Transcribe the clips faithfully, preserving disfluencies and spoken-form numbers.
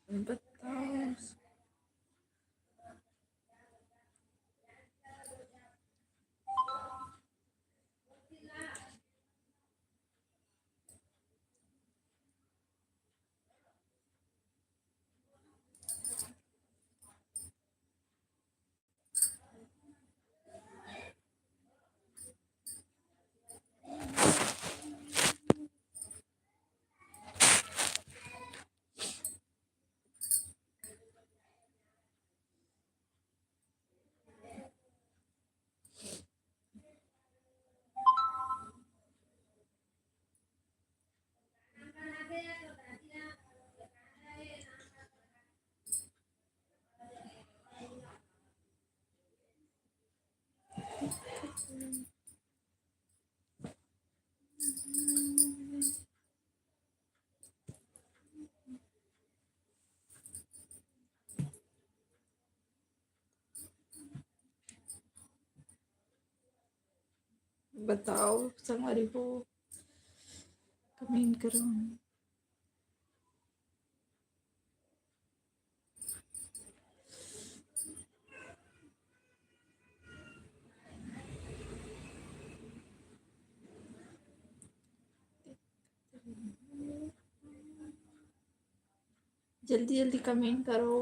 बताओ। बताओ संगवारी हो, comment करो। जल्दी जल्दी comment करो।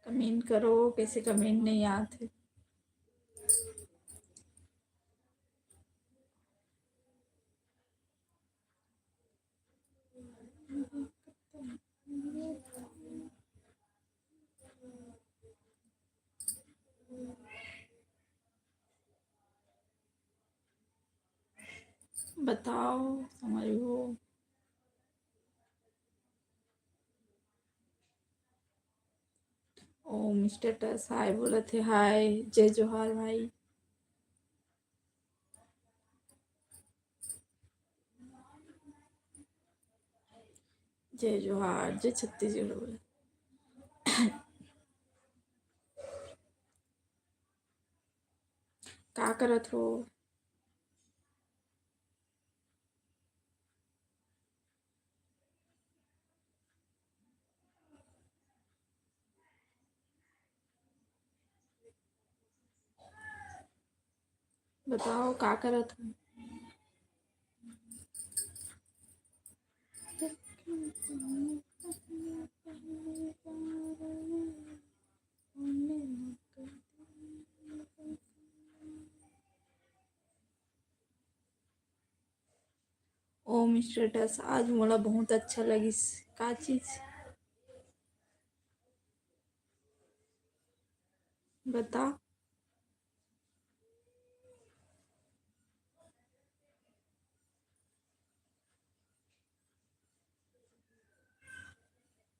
Comment करो, कैसे comment नहीं आते। बताओ संगवारी हो। ओ मिस्टर टस हाय बोलत हे, हाय, जय जोहार भाई। जय जोहार, जय छत्तीसगढ़ बोले। का करत हो? बताओ का करत हो? ओ मिस्टर टस, आज मोला बहुत अच्छा लगिस। का चीज? बता।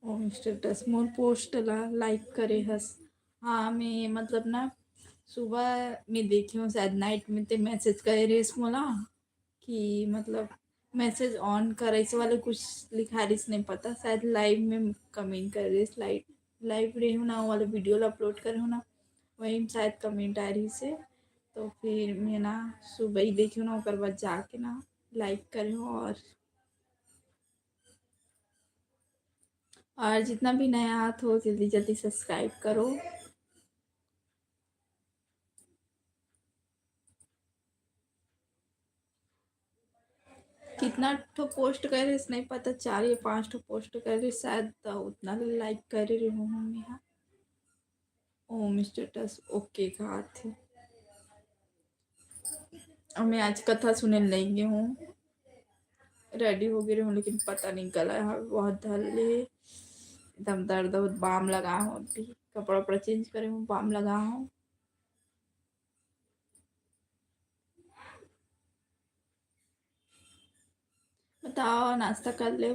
ओ मिस्टर टस, मोर post ला like करे हस। हाँ, मैं मतलब ना सुबह में देखे हूँ, शायद night में ते message करे रहिस मोला कि मतलब message on कर, ऐसे वाले कुछ लिखा रहिस, नहीं पता, शायद live में comment करे रहिस, live, live रहे हूँ ना, वो वाला video ला upload करे हूँ ना, वही में शायद comment आ रहिस हे। तो फिर मैं ना सुबह ही देखे हूँ ना, ओकर बाद जाके ना like करे हूँ और और जितना भी नया आत हो, जल्दी जल्दी subscribe करो। कितना ठो post करे रहिस, नहीं पता, चार या पांच ठो post करे रहिस शायद, त उतना like करे रहे हूँ मैं हा। ओ मिस्टर टस, OK कहाथे। अब मैं आज कथा सुने ल नहीं गे हूँ। रेडी हो गे रहूँ, लेकिन पता नहीं गला ह बहुत धर ले हे, एकदम दर्द होत। बाम लगा हूँ, अभी कपड़ा वपड़ा चेंज करे हूँ, बाम लगा हूँ। बताओ, नाश्ता कर ले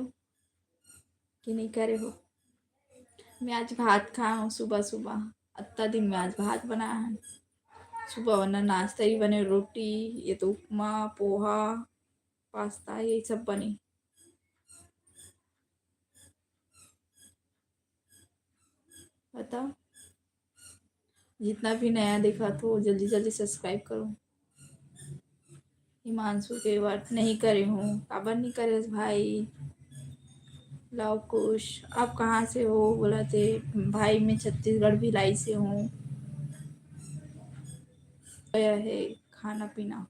कि नहीं करे हो? मैं आज भात खाए हूँ सुबह सुबह, अतना दिन में आज भात बनाए हूँ। सुबह वरना नाश्ता ही बने, रोटी, ये तो उपमा, पोहा, पास्ता, यही सब बने। बताओ, जितना भी नया देखत हो, जल्दी जल्दी सब्सक्राइब करो। हिमांशु के बात नहीं करे हूँ, काबर नहीं करे भाई? लव कुश, आप कहाँ से हो? बोला थे भाई, मैं छत्तीसगढ़ भिलाई से हूँ। गया है खाना पीना।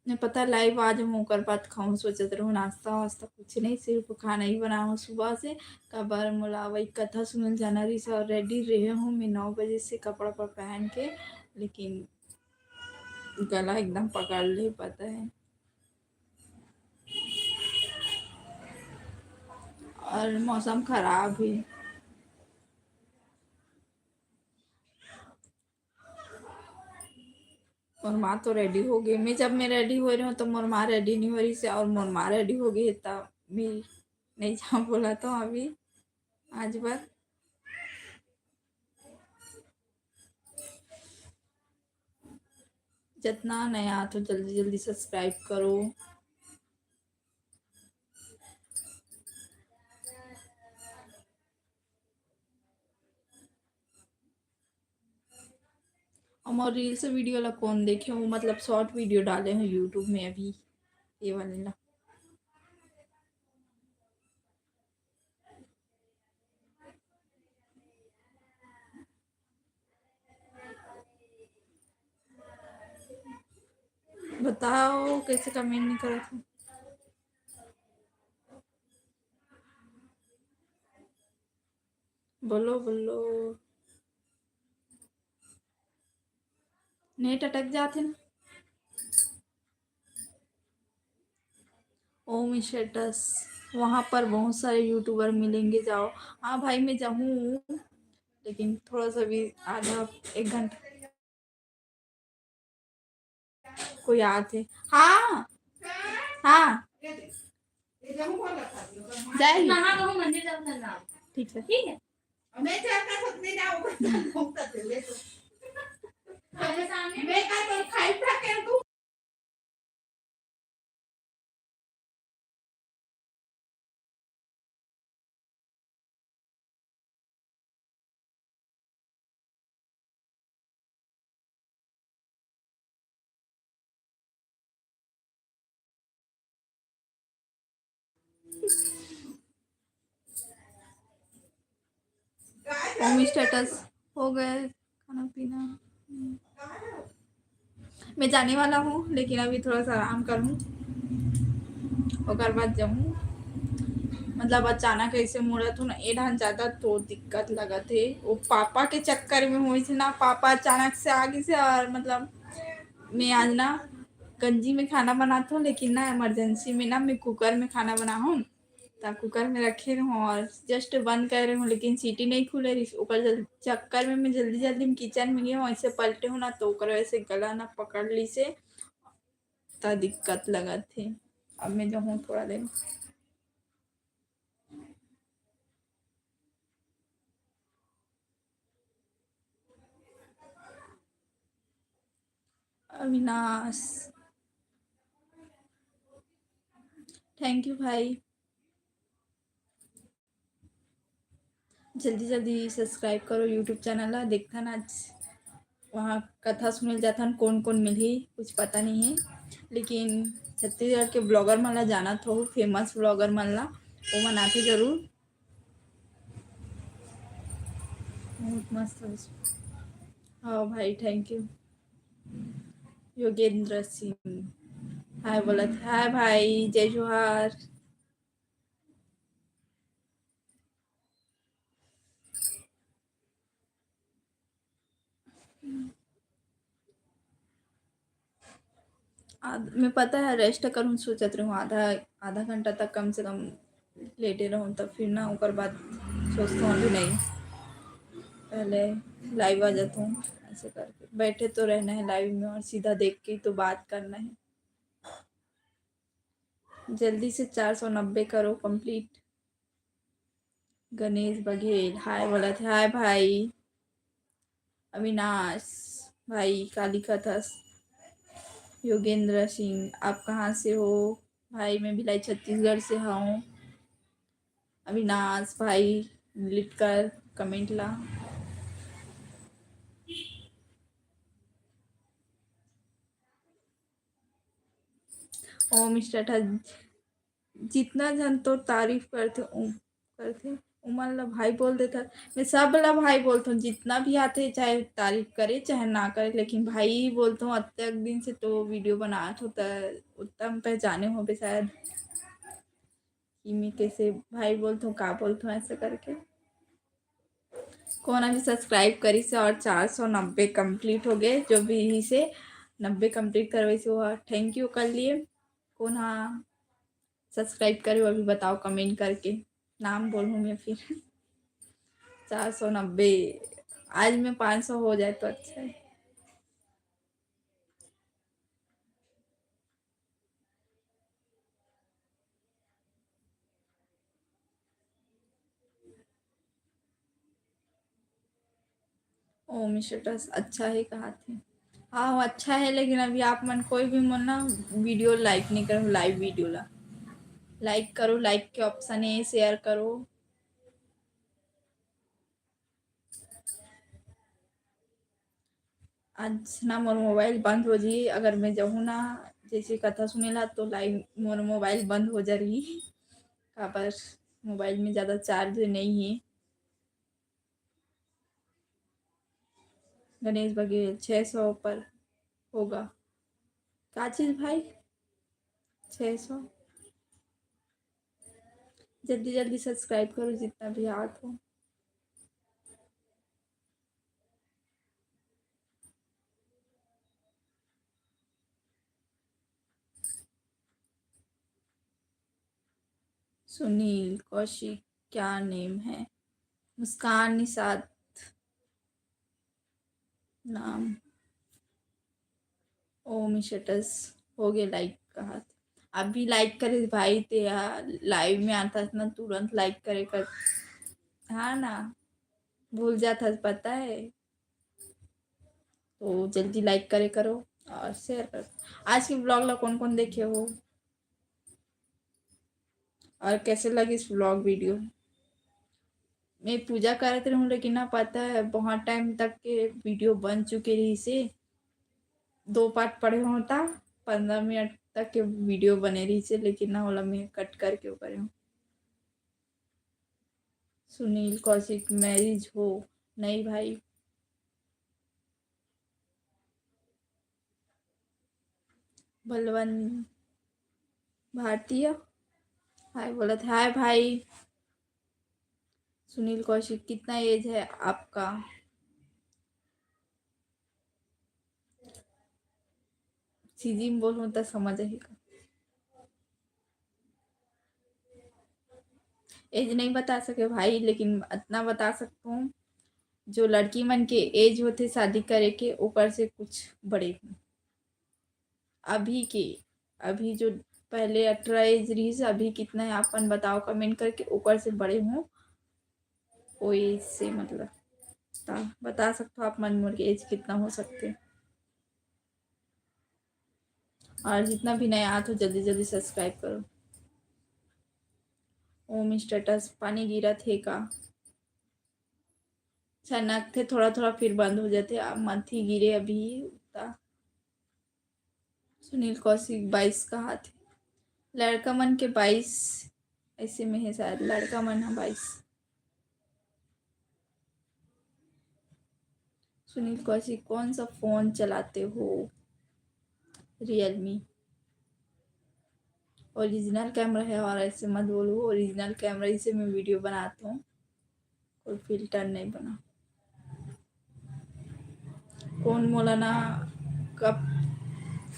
मैं पता लाइव आ जाऊँ, ओकर बाद खाऊँ, सोचत रहूँ नाश्ता वास्ता कुछ नहीं, सिर्फ खाना ही बनाऊँ सुबह से। काबर मोला वही कथा सुनल जाना रहिस और रेडी रहे हूँ मैं नौ बजे से कपड़ा पर पहन के, लेकिन गला एकदम पकड़ ले, पता है। और मौसम खराब है। मोर माँ तो रेडी हो गई। मैं, जब मैं रेडी हो रही हूँ तो मोर माँ रेडी नहीं हो रही से, और मोर माँ रेडी हो गई है तब भी नहीं जाऊँ बोला तो अभी आज बार। जितना नया तो जल्दी जल्दी सब्सक्राइब करो। और मोर रील्स वीडियो ला कौन देखे हो, मतलब शॉर्ट वीडियो डाले हैं यूट्यूब में अभी, ये वाले ला। बताओ कैसे कमेंट नहीं करत हो? बोलो बोलो, नेट अटक जाते ना। ओम स्टेटस, वहाँ पर बहुत सारे यूट्यूबर मिलेंगे, जाओ। हाँ भाई, मैं जाऊँ, लेकिन थोड़ा सा भी, आधा एक घंटा। कोई आत है? हाँ, हाँ, जाएगी। ठीक है। ओम स्टेटस हो गए खाना पीना। मैं जाने वाला हूँ, लेकिन अभी थोड़ा सा आराम करूँ, ओकर बाद जाऊँ। मतलब अचानक ऐसे मुड़त हूँ ना, ए ढान जाता तो दिक्कत लगत है। वो पापा के चक्कर में हुई थी ना, पापा अचानक से आ गई से, और मतलब मैं आज ना गंजी में खाना बनात हूँ, लेकिन ना इमरजेंसी में ना मैं कुकर में खाना बना हूँ। त कुकर में रखे रहूँ और जस्ट बंद करे रहूँ, लेकिन सीटी नहीं खुले रही। ओकर चक्कर में मैं जल्दी जल्दी में किचन में गई हूँ, ऐसे पलटे हूँ ना, तो ओकर वजह से गला ना पकड़ ली से, त दिक्कत लगत है। अब मैं जाऊँ थोड़ा देर। अविनाश, थैंक यू भाई। जल्दी जल्दी सब्सक्राइब करो यूट्यूब चैनल ला। देखथन आज वहाँ कथा सुनल जाथन, कौन कौन मिलही कुछ पता नहीं है, लेकिन छत्तीसगढ़ के ब्लॉगर मन ला जानत हो, फेमस ब्लॉगर मन ला, वो मन आथे जरूर। बहुत मस्त हो। हाँ भाई, थैंक यू। योगेंद्र सिंह हाय बोलत, हाय भाई, जय जोहार। आध-, मैं पता है रेस्ट करूँ, सोचत रहूँ आधा, आधा घंटा तक कम से कम लेटे रहूँ, तब फिर ना ओकर बाद सोचत हूँ अभी नहीं, पहले लाइव आ जाता हूँ। ऐसे करके बैठे तो रहना है लाइव में और सीधा देख के ही तो बात करना है। जल्दी से चार सौ नब्बे करो कंप्लीट। गणेश बघेल हाय बोलत हे, हाय भाई। अविनाश भाई का लिखत हस? योगेंद्र सिंह, आप कहाँ से हो? भाई मैं भिलाई छत्तीसगढ़ से हूँ। अविनाश भाई, डिलीट कर कमेंट ला। ओम स्टेटस, जितना झन तोर तारीफ करथे, उ-, करथे, उमन ला भाई बोल देथस। मैं सब ला भाई बोलथों, जितना भी आथे, चाहे तारीफ करे, चाहे ना करे, लेकिन भाई ही बोलथों। अतेक दिन से तो वीडियो बनात हो, त उत्तम पहचाने होबे शायद, कि मैं कैसे भाई बोलथों, का बोलथों, ऐसे करके। कोन अभी सब्सक्राइब करिस हे और चार सौ नब्बे कंप्लीट हो गए, जो भी इसे नब्बे कंप्लीट करवाइस हे, वो थैंक यू कर लिए। कोन हा सब्सक्राइब करे, वो भी बताओ कमेंट करके, नाम बोलूँ मैं फिर। चार सौ नब्बे, आज में पाँच सौ हो जाए तो अच्छा है। ओम स्टेटस अच्छा है कहाथे। हाँ, वो अच्छा है, लेकिन अभी आप मन कोई भी मन ना वीडियो लाइक नहीं करो, लाइव वीडियो ला लाइक करो, लाइक के ऑप्शन है, शेयर करो। आज ना मोर मोबाइल बंद हो जी, अगर मैं जाहूँ ना जैसे कथा सुने ला तो लाइव मोर मोबाइल बंद हो जा रही, काबर मोबाइल में ज़्यादा चार्ज नहीं है। गणेश बघेल छः सौ पर होगा। का चीज़ भाई? छः सौ। जल्दी जल्दी सब्सक्राइब करो जितना भी आत हो। सुनील कौशिक क्या नेम है? मुस्कान निषाद नाम। ओम स्टेटस हो गए लाइक कहाथे। अभी लाइक करे भाई, ते हा लाइव में आथस ना, तुरंत लाइक करे कर, हाँ ना, भूल जाथस, पता है। तो जल्दी लाइक करे करो और शेयर करो। आज के व्लॉग ला कौन कौन देखे हो और कैसे लगिस व्लॉग वीडियो? मैं पूजा करत रहूँ, लेकिन ना पता है बहुत टाइम तक के वीडियो बन चुके रहिसे। दो पार्ट पड़े हों ता पन्द्रह मिनट तक के वीडियो बने रहिसे, लेकिन ना ओला मैं कट करके वो करे हूँ। सुनील कौशिक मैरिज हो? नहीं भाई। बलवंत भारतीय हाय बोलत हे, हाय भाई। सुनील कौशिक कितना एज है आपका? सीधी में बोलूँ तो समझ आही का? एज नहीं बता सके भाई, लेकिन इतना बता सकता हूँ, जो लड़की मन के एज होथे शादी करे के, ओकर से कुछ बड़े हूँ। अभी के, अभी जो पहले अठारह एज रहिस, अभी कितना है आप मन बताओ कमेंट करके, ओकर से बड़े हूँ। ओ एज से मतलब ता बता सकते हो आप मन मोर के एज कितना हो सकते। और जितना भी नया आत हो जल्दी जल्दी सब्सक्राइब करो। ओम स्टेटस पानी गिरत हे का? छनकथे थोड़ा थोड़ा फिर बंद हो जाथे। अब मत ही गिरे अभी ता। सुनील कौशिक बाईस कहाथे। लड़का मन के बाईस ऐसे में है शायद, लड़का मन ह बाईस। सुनील कौशिक कौन सा फोन चलाते हो? रियलमी। ओरिजिनल कैमरा है और ऐसे मत बोलो, ओरिजिनल कैमरा ही से मैं वीडियो बनाता हूँ, कोई फिल्टर नहीं बना। कौन मोला ना कब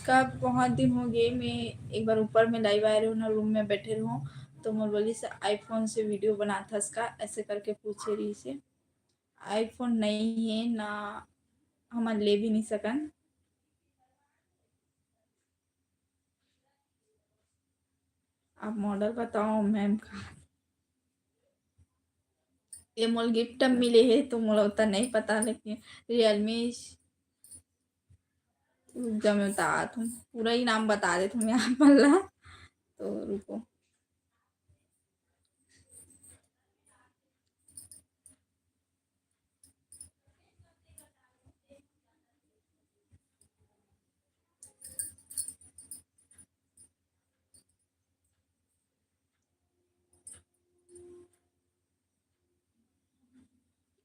का बहुत दिन हो गए, मैं एक बार ऊपर में live आए रहूँ ना, room में बैठे रहूँ, तो मोर बोलिस iPhone से video बनाथस का, ऐसे करके पूछे रहिस हे। iPhone नहीं है ना, हमन ले भी नहीं सकन। आप model बताओ ma'am का। ये मोला gift में मिले हे तो मोला उतना नहीं पता, लेकिन Realme, रुक जा, मैं बतात हूँ, पूरा ही नाम बता देत हूँ मैं आप मन ला, तो रुको।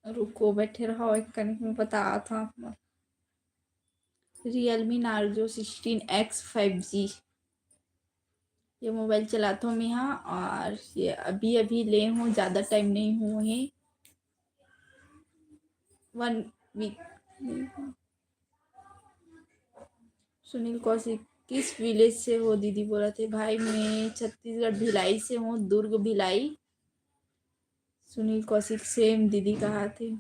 रुको, बैठे रहो, एक कनिक में बतात हूँ आप मन। Realme Narzo sixteen X five G, ये mobile चलात हूँ मैं हा, और ये अभी अभी ले हूँ, ज़्यादा time नहीं हुआ है, one week। सुनील कौशिक, किस village से हो दीदी? बोलथे भाई, मैं छत्तीसगढ़ भिलाई से हूँ, दुर्ग भिलाई। सुनील कौशिक, same दीदी कहाथे।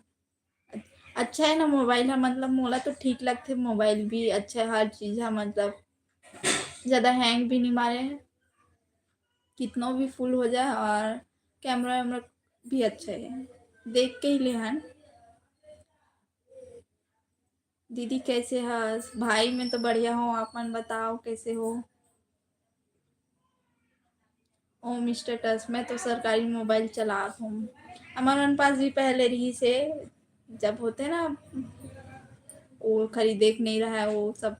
अच्छा है ना mobile हा, मतलब मोला तो ठीक लगथे, mobile भी अच्छा है, हर चीज है, मतलब ज्यादा hang भी नहीं मारे है, कितनो भी full हो जाए, और camera वैमरा भी अच्छा है, देख के ही ले हन। दीदी कैसे हस? भाई मैं तो बढ़िया हूँ, आप मन बताओ कैसे हो? ओम status, मैं तो सरकारी mobile चलात हूँ। हमर मन पास भी पहले रहिस हे, जब होथे ना, वो खरीदे के नहीं रहा है वो सब,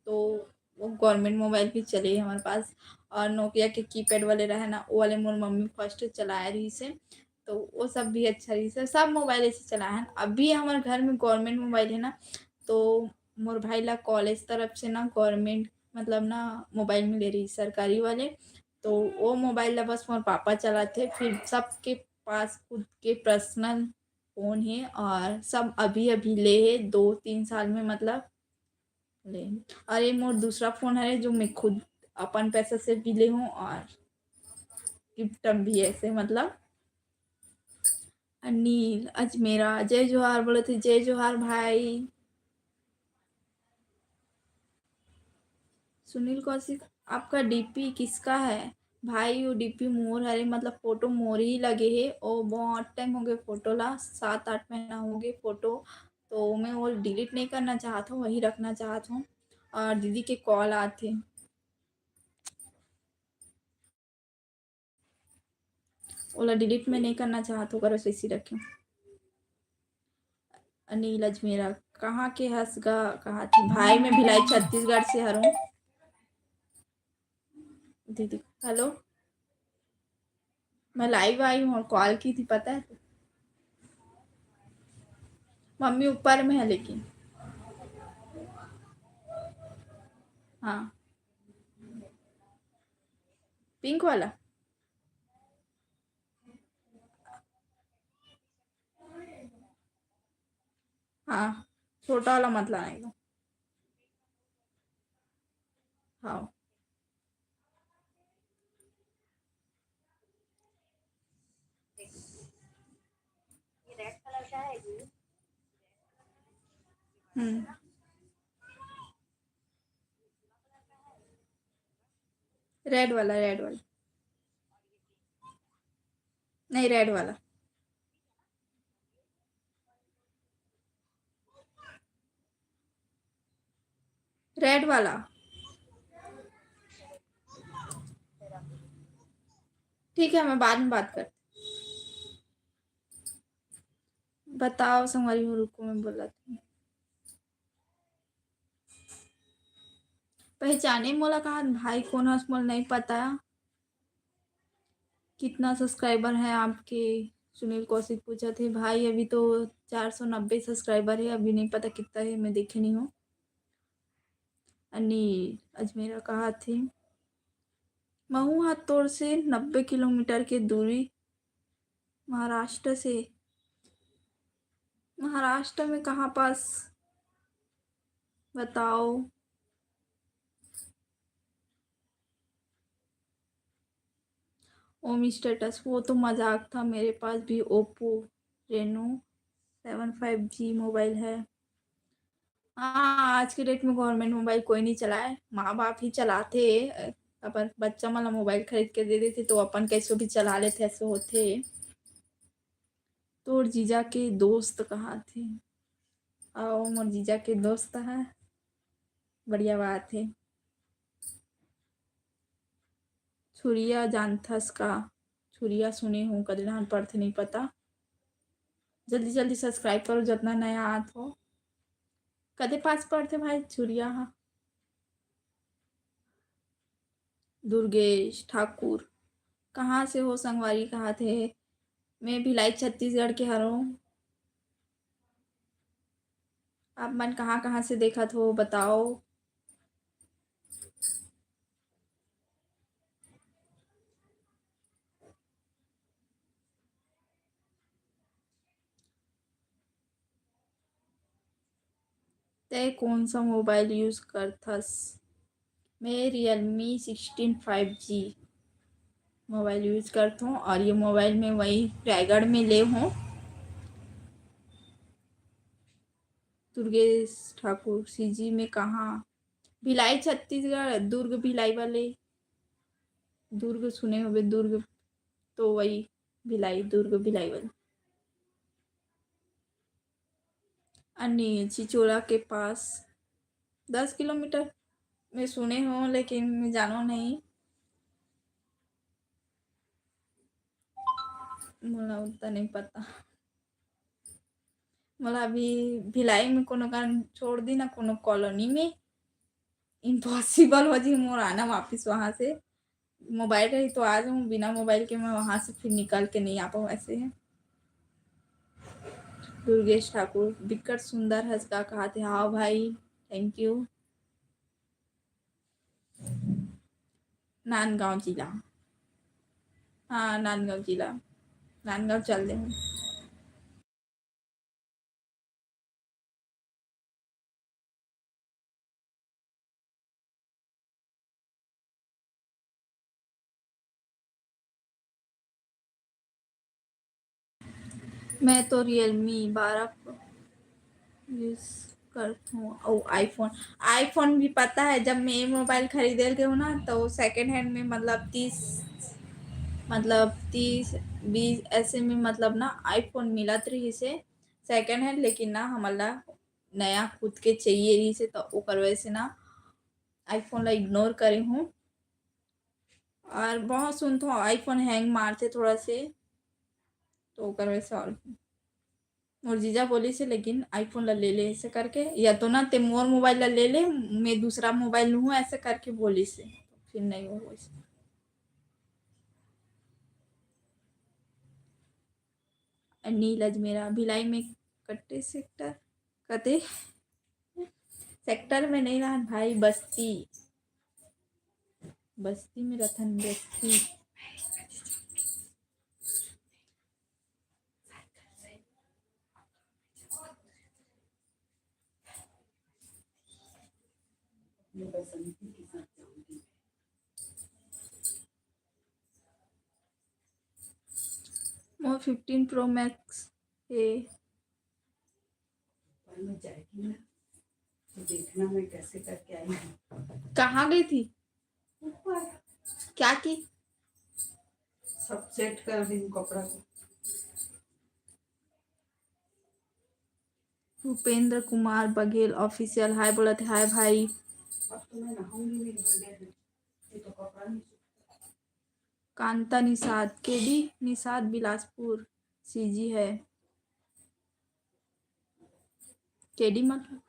तो वो government mobile भी चले हमर पास। और Nokia के keypad वाले रहे ना, वो वाले मोर मम्मी first चलाए रहिस हे, तो वो सब भी अच्छा रहिस हे। सब mobile ऐसे चलाए हन। अभी हमर घर में government mobile है ना, तो मोर भाई ला college तरफ से ना government, मतलब ना, mobile मिले रहिस सरकारी वाले, तो वो mobile ला बस मोर पापा चलाथे। फिर सबके पास खुद के personal phone है, और सब अभी अभी ले है, दो तीन साल में, मतलब, ले। और ये मोर दूसरा phone है, जो मैं खुद अपन पैसा से भी ले हूँ, और gift में भी ऐसे, मतलब। अनिल अजमेरा, जय जोहार बोलथे, जय जोहार भाई। सुनील कौशिक, आपका DP किसका है? भाई, वो DP मोर हरे, मतलब photo मोर ही लगे हे। ओ बहुत time हो गए photo ला, सात आठ महीना हो गए photo, तो मैं वो delete नहीं करना चाहत हूँ, वही रखना चाहत हूँ। और दीदी के call आथे, ओला delete में नहीं करना चाहत हूँ, करो ऐसे ही रखे। अनिल अजमेरा, कहाँ के हस गा? कहाँ थे भाई? मैं भिलाई छत्तीसगढ़ से हरहूँ। दीदी, hello, मैं live आई हूँ और call की थी, पता है? मम्मी ऊपर में है लेकिन। हाँ, pink वाला। हाँ, छोटा वाला मत लाना एकदम। हाँ। हम्म। Red वाला, red वाला। नहीं, red वाला। Red वाला। ठीक है, मैं बाद में बात करती हूँ। बताओ संगवारी हो, रुको, मैं बोला था। पहचाने मोला कहा भाई, कौन हस, मोला नहीं पता। कितना subscriber है आपके? सुनील कौशिक पूछा थे भाई, अभी तो चार सौ नब्बे subscriber है, अभी नहीं पता कितना है, मैं देखे नहीं हूँ। अनिल अजमेरा कहा थे, महू हा तोर से नब्बे किलोमीटर के दूरी, महाराष्ट्र से। महाराष्ट्र में कहाँ पास बताओ? ओम स्टेटस, वो तो मजाक था, मेरे पास भी Oppo Reno seven five G mobile है। हाँ, आज के डेट में गवर्नमेंट मोबाइल कोई नहीं चलाए, माँ बाप ही चलाथे। अपन बच्चा मन ला मोबाइल खरीद के दे देथे तो अपन कैसो भी चला लेथे, ऐसे होथे। तोर जीजा के दोस्त कहाथे? अउ मोर जीजा के दोस्त है, बढ़िया बात है। छुरिया जानथस का? छुरिया सुने हूँ, कदे धान पढ़थे नहीं पता। जल्दी जल्दी सब्सक्राइब करो, जितना नया आत हो। कदे पास पढ़थे भाई छुरिया हा? दुर्गेश ठाकुर, कहाँ से हो संगवारी? कहाथे, मैं भिलाई छत्तीसगढ़ के हरों। आप मन कहाँ कहाँ से देखत हो, बताओ। तै कोन सा मोबाइल यूज करथस? मैं Realme sixteen five G mobile use करथों और ये मोबाइल मैं वही रायगढ़ में ले हूँ। दुर्गेश ठाकुर, सीजी में कहाँ? भिलाई छत्तीसगढ़, दुर्ग भिलाई वाले। दुर्ग सुने होबे, दुर्ग तो वही भिलाई, दुर्ग भिलाई वाले। अनिल चिचोला के पास दस किलोमीटर मैं सुने हूँ, लेकिन मैं जानो नहीं, मोला उतना नहीं पता। मोला अभी भिलाई में कोनो कारण छोड़ दी ना, कोनो कॉलोनी में, इम्पॉसिबल हो जी मोर आना वापिस वहाँ से। मोबाइल रही तो आ जाऊँ, बिना मोबाइल के मैं वहाँ से फिर निकल के नहीं आ पाऊँ, ऐसे है। दुर्गेश ठाकुर, बिकट सुंदर हस का कहाथे? हाँ भाई, थैंक यू। नांदगांव जिला, हाँ नांदगांव जिला, नांदगांव चल दे हूँ। मैं तो Realme बारह Pro यूज करत हूँ। अउ iPhone, iPhone भी पता है, जब मैं ये मोबाइल खरीदे गए हूँ ना, तो सेकंड हैंड में मतलब तीस, मतलब तीस बीस ऐसे में मतलब ना iPhone मिलत रहिस हे सेकंड हैंड, लेकिन ना हमला नया खुद के चाहिए रहिस हे, तो ओकर वजह से ना iPhone ला इग्नोर करे हूँ। और बहुत सुनथों iPhone हैंग मारथे थोड़ा से, तो ओकर वजह से। और मोर जीजा बोलिस हे, लेकिन iPhone ला ले ले ऐसे करके, या तो ना ते मोर मोबाइल ला ले ले, मैं दूसरा मोबाइल लूँ ऐसे करके बोलिस हे, फिर नहीं हो वैसे। नीलज मेरा भिलाई में कटे सेक्टर, कते सेक्टर में नहीं रहन भाई, बस्ती, बस्ती में रथन, बस्ती। मोर फिफ्टीन प्रो मैक्स हे। ऊपर में जाएगी ना, तो देखना मैं कैसे करके आई हूँ। कहाँ गई थी? ऊपर। क्या की? सब सेट कर रही हूँ कपड़ा को। भूपेंद्र कुमार बघेल ऑफिशियल हाय बोलत हे, हाय भाई। अब तो मैं नहाऊंगी नहीं, भूपेंद्र। ये तो कपड़ा नहीं सूखता। कांता निषाद, केडी निषाद बिलासपुर सीजी है। केडी मतलब?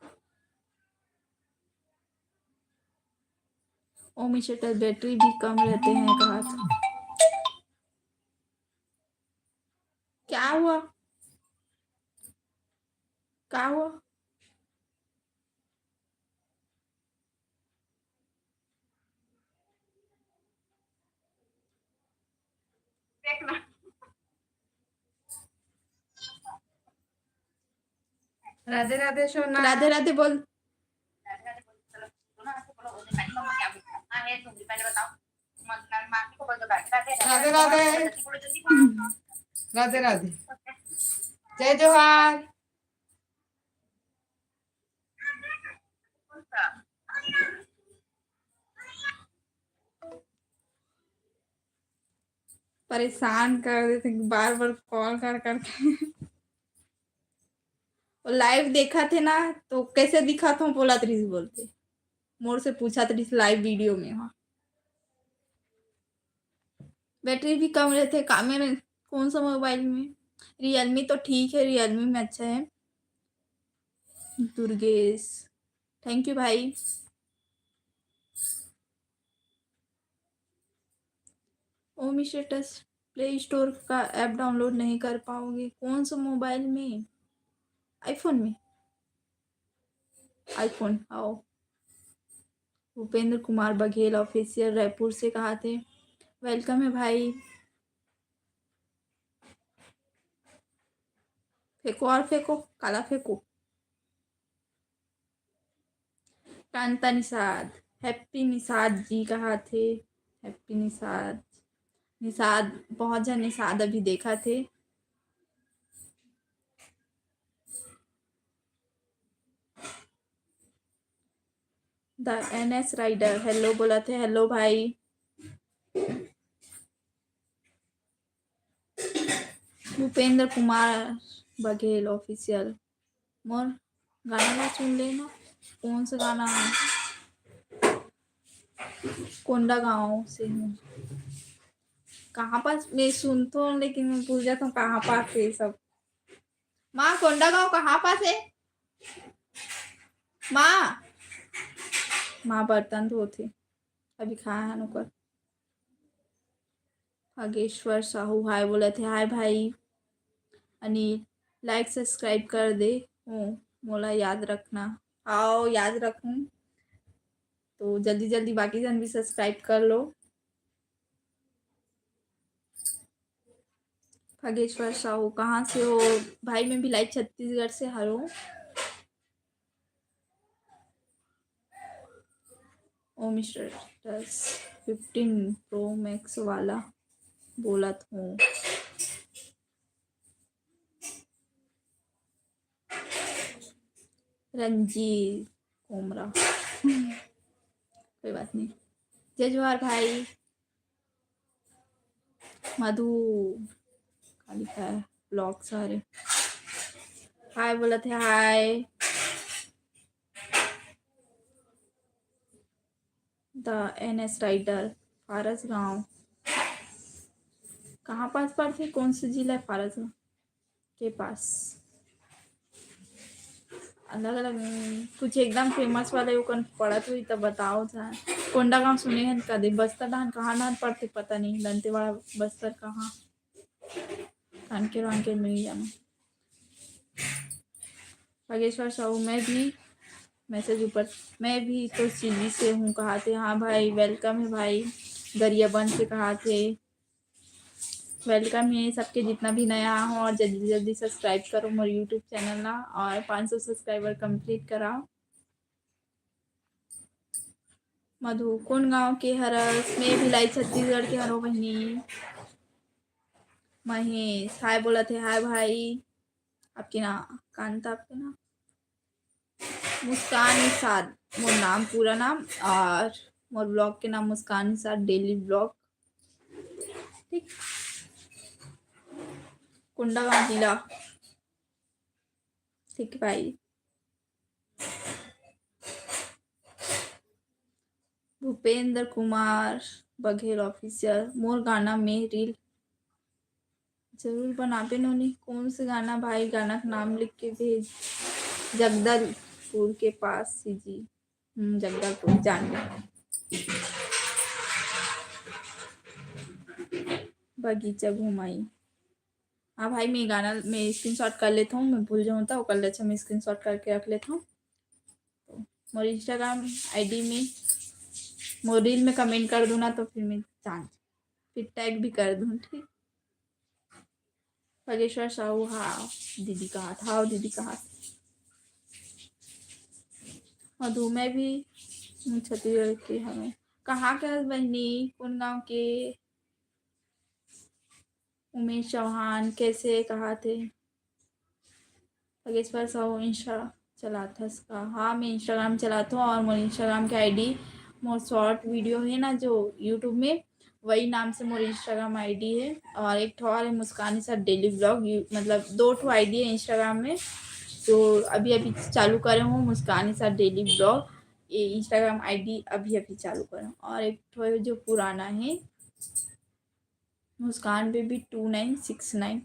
ओम स्टेटस, बैटरी भी कम रहते हैं कहा था। क्या हुआ? क्या हुआ? देखना। राधे राधे सोना। राधे राधे बोल। हाँ, है, तुम भी पहले बताओ। राधे राधे। राधे राधे। जय जोहार। परेशान कर देथे बार बार कॉल कर करके। वो लाइव देखत हे ना, तो कैसे दिखत हो बोलत रहिस बोलथे, मोर से पूछत रहिस लाइव वीडियो में। हाँ, बैटरी भी कम रहथे का मेरे, कौन सा मोबाइल में? रियलमी तो ठीक है, रियलमी में अच्छा है। दुर्गेश, थैंक यू भाई। ओम स्टेटस, प्ले स्टोर का ऐप डाउनलोड नहीं कर पाओगे? कौन सा मोबाइल में? आईफोन में? आईफोन, आओ। भूपेंद्र कुमार बघेल ऑफिशियल रायपुर से कहा थे, वेलकम है भाई। फेंको और फेंको, काला फेंको। कांता निषाद, हैप्पी निषाद जी कहा थे, हैप्पी निषाद। निषाद, बहुत झन निषाद अभी देखा थे। The N S rider, hello बोलत हे, हेलो भाई। भूपेंद्र कुमार बघेल ऑफिशियल, मोर गाना ला सुन लेना। कौन सा गाना? कोंडागांव से हूँ। कहाँ पास मैं सुनथो, लेकिन मैं भूल जाता हूँ कहाँ पास है सब। माँ, कोंडागांव कहाँ पास है? माँ, माँ बर्तन धोथे, अभी खाए हन ओकर। भागेश्वर साहू हाय बोलत हे, हाय भाई। अनिल, लाइक सब्सक्राइब कर दे हो, मोला याद रखना। आओ, याद रखूं। तो जल्दी जल्दी बाकी जन भी सब्सक्राइब कर लो। भागेश्वर साहू, कहाँ से हो भाई? मैं भिलाई छत्तीसगढ़ से हरो। ओम स्टेटस फिफ्टीन प्रो मैक्स वाला बोलत हूँ। रंजीत कोमरा, कोई बात नहीं। जय जोहार भाई। मधु, का लिखा है? ब्लॉग सारे। हाय बोलत हे, hi. The N S rider, Pharasgaon. कहाँ पास पड़थे? कौन से जिला है फारसगांव के पास? अलग अलग, कुछ एकदम फेमस वाले ओकन पड़त हुई त बताओ जा। कोंडागांव सुने हन कदे, बस्तर डहान कहाँ डहान पड़थे पता नहीं, दंतेवाड़ा बस्तर कहाँ, कानकेर वानकेर में ही जाना। भागेश्वर साहू, मैं भी मैसेज ऊपर, मैं भी तो सीधी से हूँ कहा थे। हाँ भाई, वेलकम है भाई, गरियाबंद से कहा थे। वेलकम है सबके, जितना भी नया हो और जल्दी जल्दी सब्सक्राइब करो मोर यूट्यूब चैनल ला और पाँच सौ सब्सक्राइबर कंप्लीट कराओ। मधु, कौन गांव के हरस? मैं भिलाई छत्तीसगढ़ के हरो बहिनी। महेश, हाय बोलत हे, हाय भाई। आपके ना, कांता आपके ना? मुस्कान निषाद, मोर नाम, पूरा नाम, और मोर ब्लॉग के नाम मुस्कान निषाद डेली ब्लॉग। ठीक, कोंडागांव जिला। ठीक भाई। भूपेंद्र कुमार बघेल ऑफिशियल, मोर गाना में रील जरूर बनाबे नोनी। कौन से गाना भाई? गाना का नाम लिख के भेज। जगदलपुर के पास सीजी। हम्म, जगदलपुर जान गए। बगीचा घुमाई। हाँ भाई, मैं गाना, मैं स्क्रीनशॉट कर लेता हूँ, मैं भूल जाऊँ तो ओकर ले अच्छा मैं स्क्रीनशॉट करके रख लेता हूँ। तो मोर इंस्टाग्राम आईडी में, मोर रील में कमेंट कर दूँ ना, तो फिर मैं जान, फिर टैग भी कर दूँ, ठीक? खगेश्वर साहू, हाँ दीदी कहा था, हाँ दीदी कहा था। मधु, मैं भी छत्तीसगढ़ के हमें। कहाँ के हस बहिनी, कोन गाँव के? उमेश चौहान, कैसे, कहाँ थे? खगेश्वर साहू, Insta चलाथस का? हाँ, मैं Instagram चलाथों और मोर Instagram के ID, मोर short video है ना जो YouTube में, वही नाम से मोर Instagram ID है। और एक ठो और है, मुस्कान इशा daily vlog। यू-, मतलब दो ठो ID है Instagram में, जो अभी अभी चालू करे हूँ, मुस्कान इशा daily vlog। ये Instagram ID अभी अभी चालू करे हूँ। और एक ठो है जो पुराना है, मुस्कान baby two nine six nine।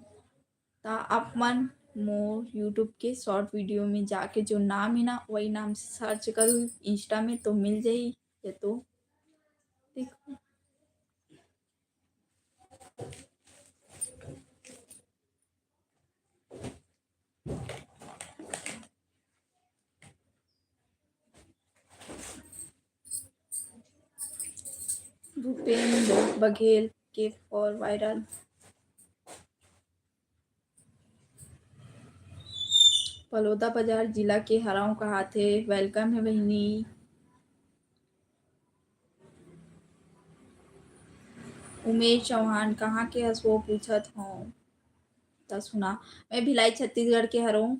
ता आप मन मोर YouTube के short video में जाके जो नाम है ना, वही नाम से search करो Insta में, तो मिल जाही। या तो देखो, भूपेंद्र बघेल के for viral। पलोदा बाजार जिला के हरव कहाथे। Welcome है बहिनी। उमेश चौहान, कहाँ के हस वो पूछत हव। त सुना, मैं भिलाई छत्तीसगढ़ के हरव।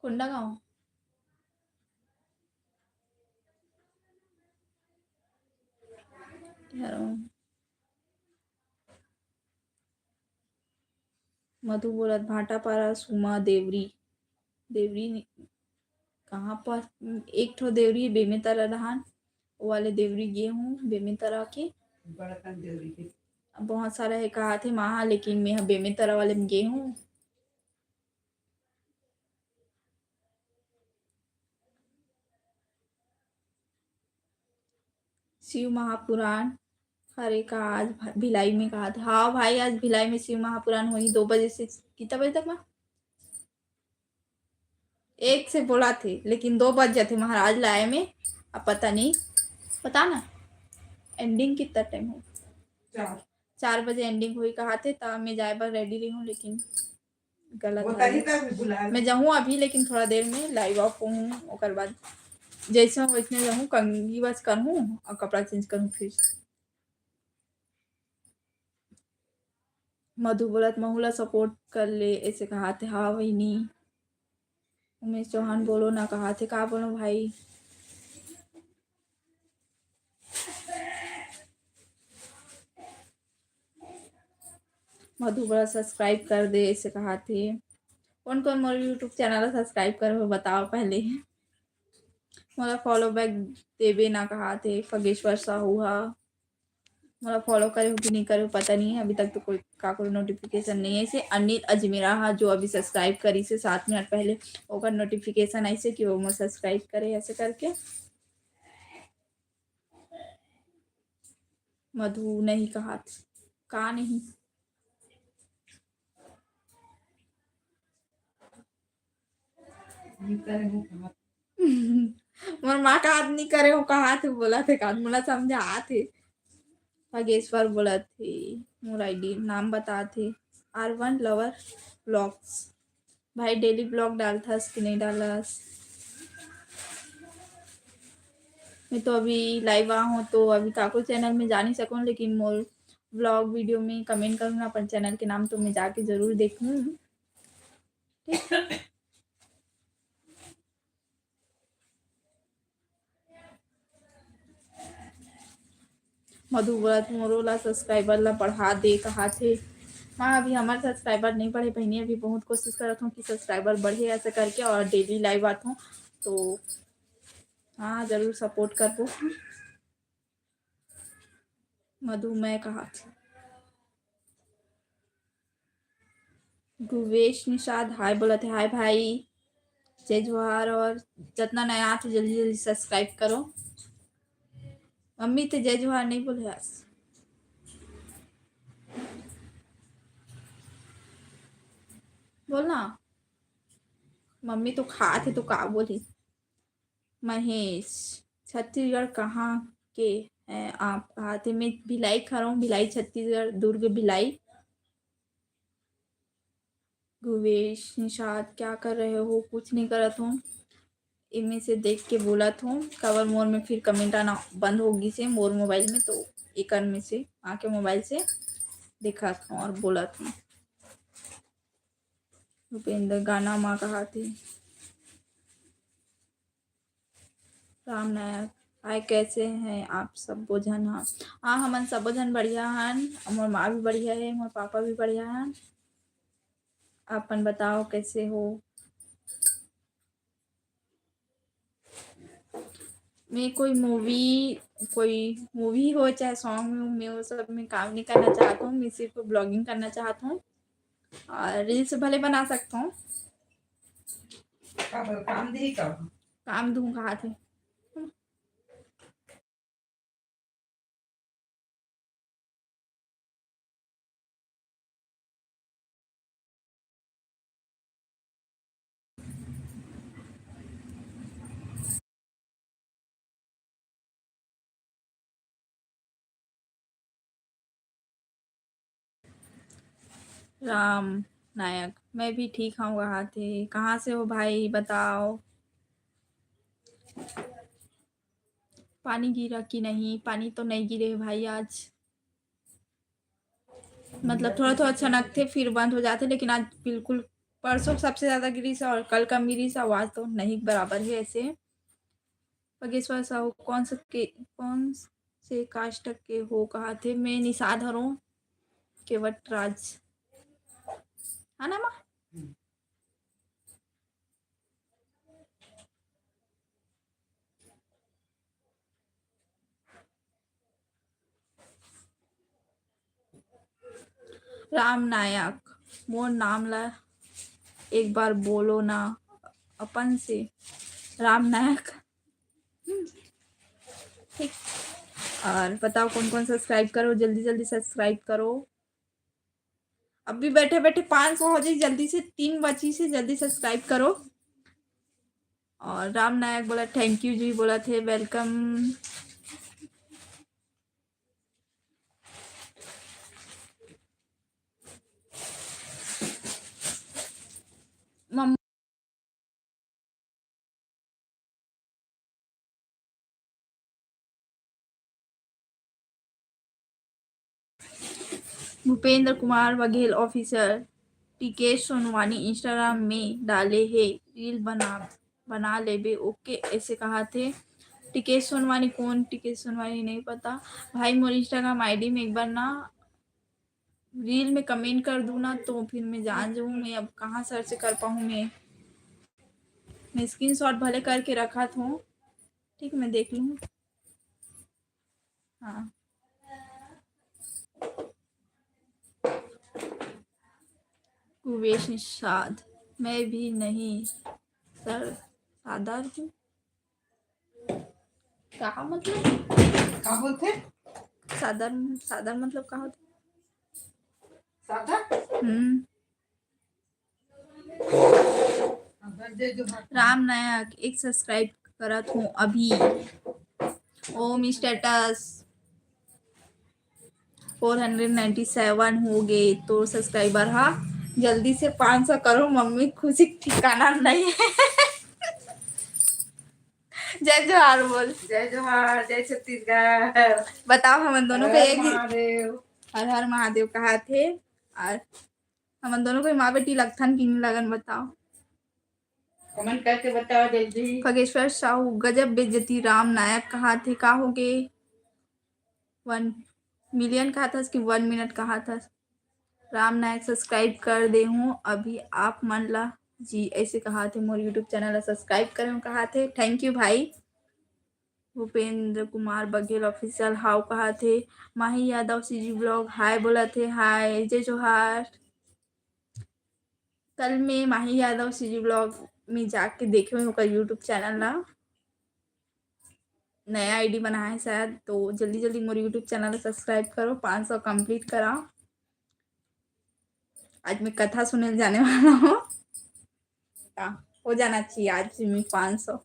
कोंडागांव। हरव। मधु बोलत, भाटापारा, सुमा, देवरी। देवरी नि-, कहाँ पर? एक ठो देवरी बेमेतरा डहान, वो वाले देवरी गे हूँ, बेमेतरा के। बड़कन देवरी के। बहुत सारा है कहाथे महा, लेकिन मैं ह बेमेतरा वाले में गे हूँ। शिव महापुराण हरे का आज भा-, भिलाई में कहाथे? हाँ भाई, आज भिलाई में शिव महापुराण होही दो बजे से। कितना बजे तक मा? एक से बोलाथे, लेकिन दो बज जाथे महाराज लाए में। अब पता नहीं, पता ना ending कितना time हो। चार। चार बजे ending होही कहाथे, त मैं जाए बर ready रही हूँ, लेकिन गलत वो है। तभी तो अभी बुला मैं जाऊँ अभी, लेकिन थोड़ा देर में live off हूँ, ओकर बाद जैसे हूँ वैसने रहूँ, कंघी बस करहूँ और कपड़ा change करहूँ फिर। मधु बोलत, "महू ला support कर ले," ऐसे कहाथे। हाँ बहिनी। उमेश चौहान, "बोलो ना," कहाथे। का बोलो भाई? मधु बोलत, "Subscribe कर दे," ऐसे कहाथे। कौन कौन मोर YouTube channel ला subscribe करे हो, बताओ पहले। मोला follow back देबे ना कहाथे खगेश्वर साहू हा। मोला follow करे हो कि नहीं करे हो, पता नहीं है। अभी तक तो कोई काकरो notification नहीं है। ऐसे अनिल अजमेरा हा, जो अभी subscribe करिस हे सात मिनट पहले, ओकर notification आइस हे कि वो मोर subscribe करे, ऐसे करके। मधु नहीं कहाथे, का नहीं? नहीं करे हो कहाथे। मोर माँ कहाथे नहीं करे हो कहाथे, बोलथे का, मोला समझाथे। खगेश्वर बोलथे, मोर ID नाम बताथे, R one Lover Vlogs। भाई, daily vlog डालथस कि नहीं डालस? मैं तो अभी live आ हूँ, तो अभी काको channel में जा नहीं सकूँ, लेकिन मोर vlog video में comment करूँ ना अपन channel के नाम, तो मैं जाके जरूर देखूँ। ठीक? मधु बोलत, "मोरो ला subscriber ला बढ़ा दे," कहाथे। माँ, अभी हमार subscriber नहीं बढ़े बहिनी, अभी बहुत कोशिश करत हूँ कि subscriber बढ़े ऐसे करके, और daily live आत हूँ, तो हाँ, जरूर support करबो। मधु, मैं कहाथे। गुवेश निषाद हाय बोलत हे, हाय भाई, जय जोहार। और जतना नया आथे जल्दी जल्दी subscribe करो। मम्मी ते जय जोहार नहीं बोले आज, बोलना। मम्मी तो खात हे तो का बोली। महेश, छत्तीसगढ़ कहाँ के हैं आप? कहाथे, मैं भिलाई खा रहा हूँ, भिलाई छत्तीसगढ़, दुर्ग भिलाई। गुवेश निषाद, क्या कर रहे हो? कुछ नहीं करत हूँ। एमे से देख के बोलत हूँ, काबर मोर में फिर comment आना बंद हो गिस हे मोर mobile में, तो एकर में से आके mobile से देखत हूँ और बोलत हूँ। भूपेंद्र गाना मा कहाथे। राम नायक, हाय, कैसे हैं आप सबो झन? हाँ, हाँ, हमन सबो झन बढ़िया हन, मोर माँ भी बढ़िया है, मोर पापा भी बढ़िया हन। अपन बताओ, कैसे हो? मैं कोई movie, कोई movie हो चाहे song में, मैं वो सब में काम नहीं करना चाहता हूँ। मैं सिर्फ blogging करना चाहता हूँ और reels भले बना सकता हूँ। काबर काम देही का? काम दूँ कहा थे। राम नायक, मैं भी ठीक हूँ। कहाँ थे, कहाँ से हो भाई, बताओ। पानी गिरा कि नहीं? पानी तो नहीं गिरे भाई आज, मतलब थोड़ा थोड़ा छनकथे, फिर बंद हो जाथे, लेकिन आज बिल्कुल, परसों सबसे ज्यादा गिरिस और कल कम गिरिस, आज तो नहीं बराबर है ऐसे। बागेश्वर साहू, कौन से के, कौन से caste के हो? कहा थे, मैं निषाद हरों, केवट राज, है ना माँ? राम नायक, मोर नाम ला एक बार बोलो ना अपन से। राम नायक, ठीक। और बताओ कौन कौन subscribe करो, जल्दी जल्दी subscribe करो। अभी बैठे बैठे पाँच सौ हो जाए, जल्दी से तीन बची से जल्दी subscribe करो। और राम नायक बोला thank you जी, बोला थे welcome। मम- भूपेंद्र कुमार बघेल official, टिकेश सोनवानी Instagram में डाले हे reel बना, बना लेबे, OK ऐसे कहा थे। टिकेश सोनवानी कौन? टिकेश सोनवानी नहीं पता भाई, मोर Instagram ID में एक बार ना reel में comment कर दूँ ना, तो फिर मैं जान जाऊँ, मैं अब कहाँ search कर पाऊँ मैं। मैं screenshot भले करके रखा था, ठीक, मैं देख लूँ। हाँ, कुवेश निषाद, मैं भी नहीं सर, सादर हूँ। का मतलब? का बोलथे? सादर, सादर मतलब का होथे? सादर? हम्म। सादर, जय जोहार। राम नायक, एक subscribe करत हूँ अभी। ओम status। Four hundred ninety seven हो गे तोर subscriber हा। जल्दी से पाँच सौ करो मम्मी, खुशी ठिकाना नहीं है। जय जोहार बोल। जय जोहार, जय छत्तीसगढ़। बताओ हमन दोनों के हर हर एक ही महादेव। हर हर महादेव कहा थे। और हमन दोनों को माँ बेटी लगथन कि नहीं लगन, बताओ। Comment करके बताओ जल्दी। खगेश्वर साहू, गजब बेइज्जती, राम नायक कहा थे, का हो गे? One million कहा था कि one minute कहा था? राम नायक subscribe कर दे हूँ अभी आप मन ला जी, ऐसे कहा थे, मोर YouTube channel ला subscribe करे हूँ कहा थे। Thank you भाई। भूपेंद्र कुमार बघेल official हाव कहा थे। माही यादव CG vlog hi बोला थे, hi, जय जोहार। कल मैं माही यादव CG vlog में जाके देखे हूँ ओकर YouTube channel ला, नया ID बनाए है शायद, तो जल्दी जल्दी मोर YouTube channel ला subscribe करो, पाँच सौ complete करा। आज मैं कथा सुने जाने वाला हूँ, का हो जाना चाहिए आज भी मैं पाँच सौ।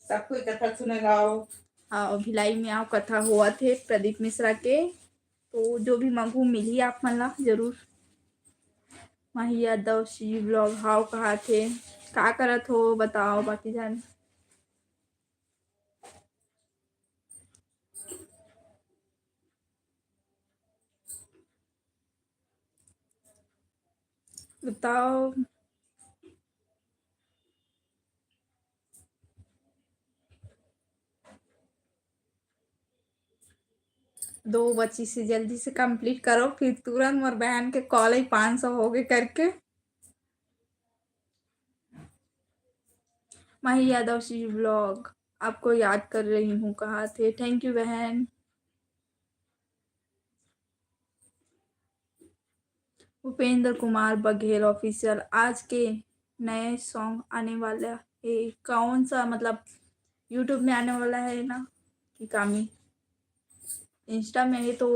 सब कोई कथा सुने ला आओ। हाँ, भिलाई में आओ, कथा होवत हे प्रदीप मिश्रा के, तो जो भी मंगू मिलही आप मन ला जरूर। माही यादव CG vlog हाव कहा थे, का करत हो बताओ, बाकी जान बताओ। दो बची से जल्दी से complete करो, फिर तुरंत मोर बहन के call आई पाँच सौ हो गए करके। माही यादव सी vlog, आपको याद कर रही हूँ कहा थे। Thank you बहन। उपेंद्र कुमार बघेल ऑफिशियल, आज के नए सॉन्ग आने वाला है? कौन सा, मतलब YouTube में आने वाला है ना कि कामी? Insta में है तो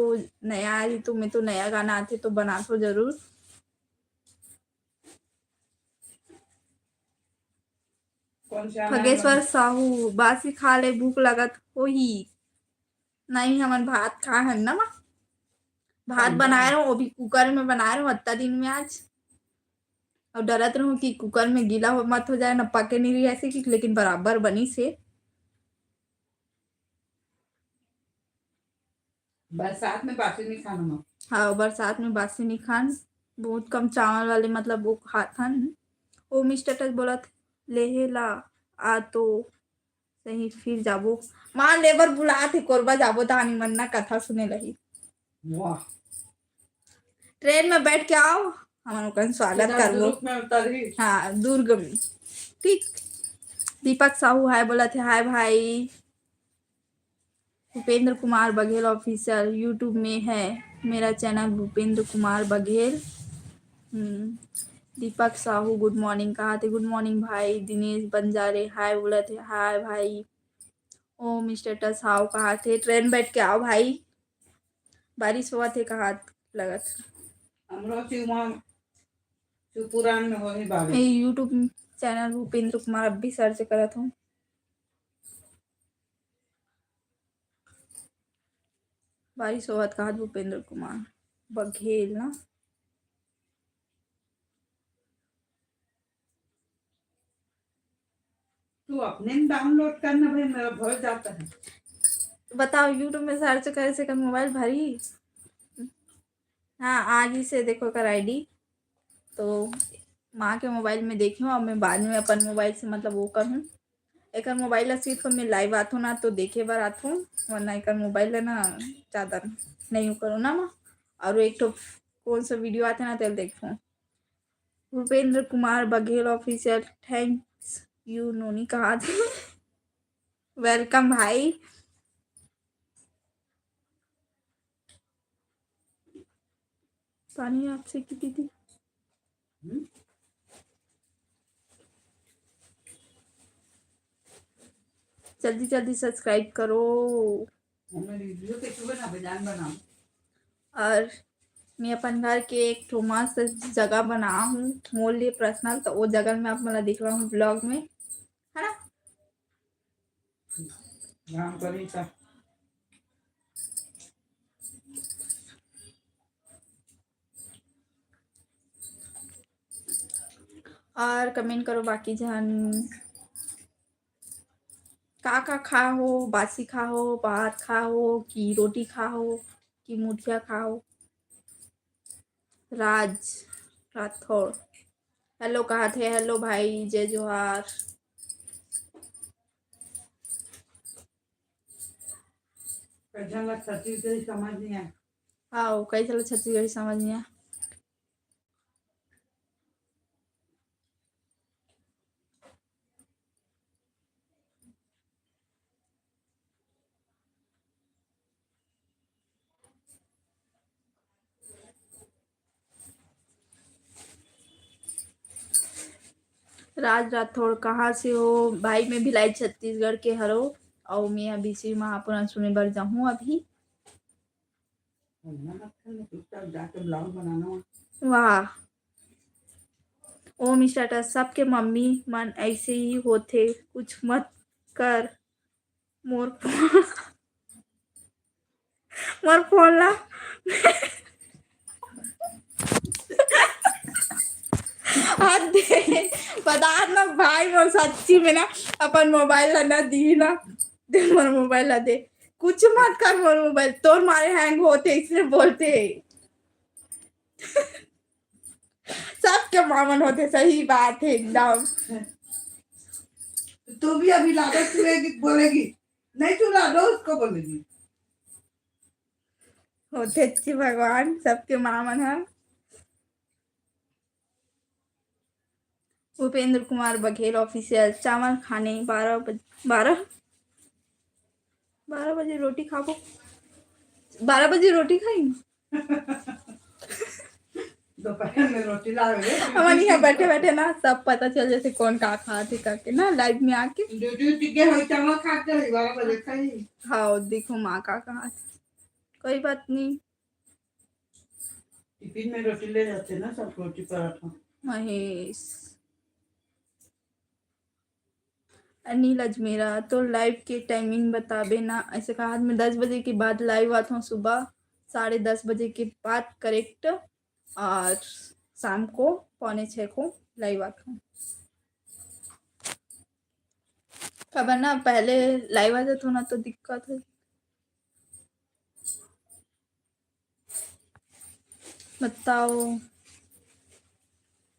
नया आई तो मैं तो नया गाना आते तो बना तो जरूर। खगेश्वर साहू, बासी खा ले, भूख लगत होही। नहीं, हमन भात खा हन ना माँ, भात बनाए रहो, वो भी कुकर में बनाए रहो अत्ता दिन में आज। और डरत रहूं कि कुकर में गीला हो, मत हो जाए ना, पके नहीं रही ऐसे कि, लेकिन बराबर बनी से। बरसात में बासी नहीं खाना माँ। हाँ, बरसात में बासी नहीं खान, बहुत कम चावल वाले मतलब वो खात हन। ओ मिस्टर टच बोलत, लेहे ला आ तो सही, फिर जाबो। माँ लेबर बुलात हे, कोरबा जाबो, धानी मन ना कथा सुने लही। वाह। ट्रेन में बैठ के आओ, हमन ओकर स्वागत करबो। दुर्ग में उतरही। हाँ, दुर्ग में। ठीक। दीपक साहू हाय बोलत हे, हाय भाई। भूपेंद्र कुमार बघेल ऑफिशियल YouTube में है मेरा चैनल भूपेंद्र कुमार बघेल। हम्म, दीपक साहू गुड मॉर्निंग कहा थे, गुड मॉर्निंग भाई। दिनेश बंजारे हाय बोलत हे, हाय भाई। ओ मिस्टर टस हाव कहा थे, ट्रेन बैठ के आओ भाई, बारिश हुआ थे कहा लगत। हमरो शिवमोगा शिवपुरान में होही बारिश। ये YouTube चैनल भूपेंद्र कुमार अब भी सर्च करत हूँ। बारिश होवत कहा भूपेंद्र कुमार बघेल ना। तू अपने डाउनलोड करना भाई, मेरा भर जाता है। बताओ YouTube में सर्च करे से कर मोबाइल भरी। हाँ, आगे से देखो कर आईडी। तो माँ के मोबाइल में देखी हूँ, अब मैं बाद में अपन मोबाइल से मतलब वो करूँ। एकर मोबाइल ला सिर्फ मैं लाइव आथों ना तो देखे बर आथों, वरना एकर मोबाइल ला ना ज्यादा नहीं वो करो ना माँ। और एक ठो कौन सा वीडियो आथे ना तेल देखो। Bhupendra Kumar Baghel official, thanks you नोनी कहा थे। Welcome भाई। पानी आपसे की दीदी। हम्म? जल्दी जल्दी सब्सक्राइब करो। और मैं अपन घर के एक ठो मस्त जगह बना हूँ मोर लिए पर्सनल, तो वो जगह में आप मन ला दिखला हूँ ब्लॉग में, है ना? राम करी सा। और कमेंट करो बाकी झन, का का खा हो, बासी खा हो, भात खा हो कि रोटी खा हो कि मुठिया खा हो? राज राठौड़ हेलो कहा थे। हेलो भाई, जय जोहार। कई झन ला छत्तीसगढ़ी समझ नहीं आए। हाँ, कई झन ला छत्तीसगढ़ी समझ नहीं आए। राज राठौड़ कहाँ से हो भाई? मैं भिलाई छत्तीसगढ़ के हरो, और मैं अभी श्री महापुराण सुने बर जाहूँ अभी। वाह। ओ मिस्टर टस, सबके मम्मी मन ऐसे ही होथे, कुछ मत कर। मोर फोन, मोर फोन ला। हद दे, बता ना भाई, मोर सच्ची में ना अपन मोबाइल ला ना दी ना। दे मोर मोबाइल ला दे। कुछ मत कर मोर मोबाइल, तोर मारे हैंग होते, इसलिए बोलते। सबके माँ मन होथे, सही बात है एकदम। तू भी अभी लाडो छुएगी, बोलेगी, नहीं छू लाडो, उसको बोलेगी। होथे अच्छी भगवान, सबके माँ मन ह। भूपेंद्र कुमार बघेल ऑफिशियल, चावल खाने बारह बजे, बारह, बारह बजे रोटी खाबो, बारह बजे रोटी खाई। दोपहर में रोटी ला रहे हमन यहाँ बैठे बैठे ना सब पता चल जाथे कौन का खात हे करके ना, लाइव में आके। ड्यूटी उठी के होई, चावल खा के होई, बारह बजे खाई। हाँ, देखो माँ का खात हे। कोई बात नहीं। टिफिन में रोटी ले जाते ना सब, रोटी पराठा। महेश, अनिल अजमेरा, तो लाइव के टाइमिंग बताबे ना। ऐसे कहा, मैं दस बजे के बाद लाइव आत हूँ, सुबह साढ़े दस बजे के बाद करेक्ट, और शाम को पौने छः को लाइव आत हूँ। खबर ना, पहले लाइव आ जात हूँ ना, तो दिक्कत है। बताओ,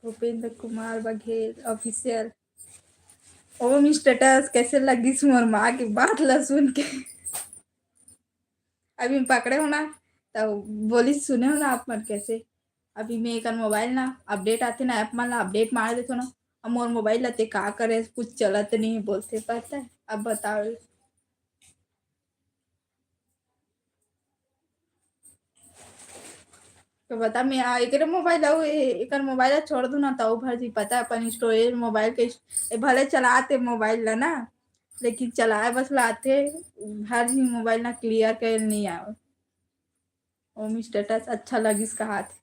भूपेंद्र कुमार बघेल ऑफिशियल। ओम स्टेटस, कैसे लगिस मोर माँ के बात ला सुन के? अभी मैं पकड़े हो ना, तो बोली सुने हो ना आप मन कैसे। अभी मैं एकर मोबाइल ना अपडेट आथे ना, ऐप मन ला अपडेट मार देथो ना, अब मोर मोबाइल ला ते का करे, कुछ चलत नहीं बोलथे, पता है? अब बताओ। तो बता, मैं आ, एकरे मोबाइल अउ ए-, एकर मोबाइल ला छोड़ दूं ना, त अउ भर जी पता अपन स्टोरेज मोबाइल के, ए, भले चलाते मोबाइल ला ना, लेकिन चलाए बस लाते, भर जी मोबाइल ना क्लियर कर नहीं आवे। ओम स्टेटस अच्छा लगिस कहात।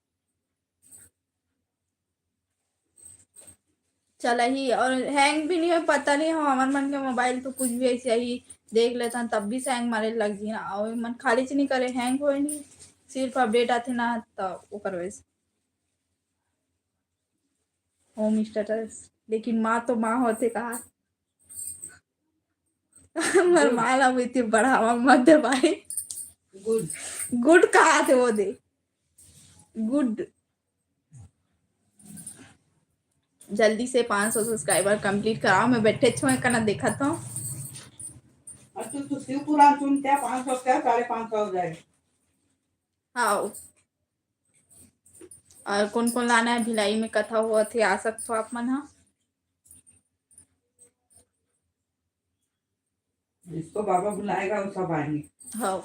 चलही और हैंग भी नहीं हो, पता नहीं हो, हमर मन के मोबाइल तो कुछ भी ऐसे ही देख लेता, तब भी हैंग मारे लग जी ना। और मन खाली च नहीं करे, हैंग होए नहीं, सिर्फ अपडेट आथे ना, तो ओकर वजह से। होम स्टेटस, लेकिन माँ तो माँ होथे कहा। हमर माँ ला भी ते बढ़ावा मत दे भाई। गुड। गुड कहा थे वो दे, गुड। जल्दी से पाँच सौ सब्सक्राइबर कंप्लीट कराओ। मैं बैठे छो, कना देखत हूँ। और तू, तू शिव पुराण सुन, क्या पाँच सौ, क्या साढ़े पाँच सौ हो जाए। हाँ, और कौन कौन लाना है, भिलाई में कथा होवत हे, आ सकत हो आप मन हा। जिसको बाबा बुलाएगा, वो सब आएंगे। हाँ।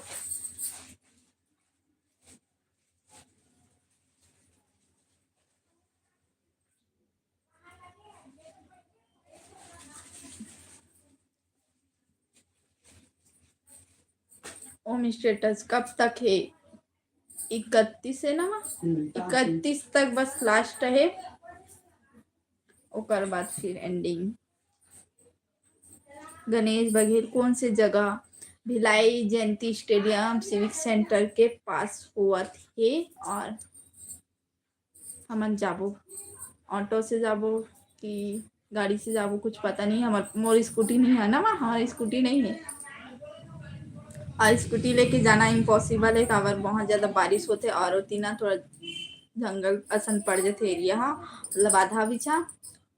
ओम स्टेटस कब तक है? इकतीस है ना? हम्म, इकतीस तक बस लास्ट है, ओकर बाद फिर एंडिंग। गणेश बघेल, कौन से जगह? भिलाई जयंती स्टेडियम सिविक सेंटर के पास होवत हे। और हमन जाबो, ऑटो से जाबो कि गाड़ी से जाबो, कुछ पता नहीं। हमर, मोर स्कूटी नहीं है ना, वहाँ हमार स्कूटी नहीं है, और स्कूटी लेके जाना इम्पॉसिबल है, काबर बहुत ज्यादा बारिश होथे और ओती ना थोड़ा जंगल असन पड़ जाथे एरिया हा, मतलब आधा पीछा,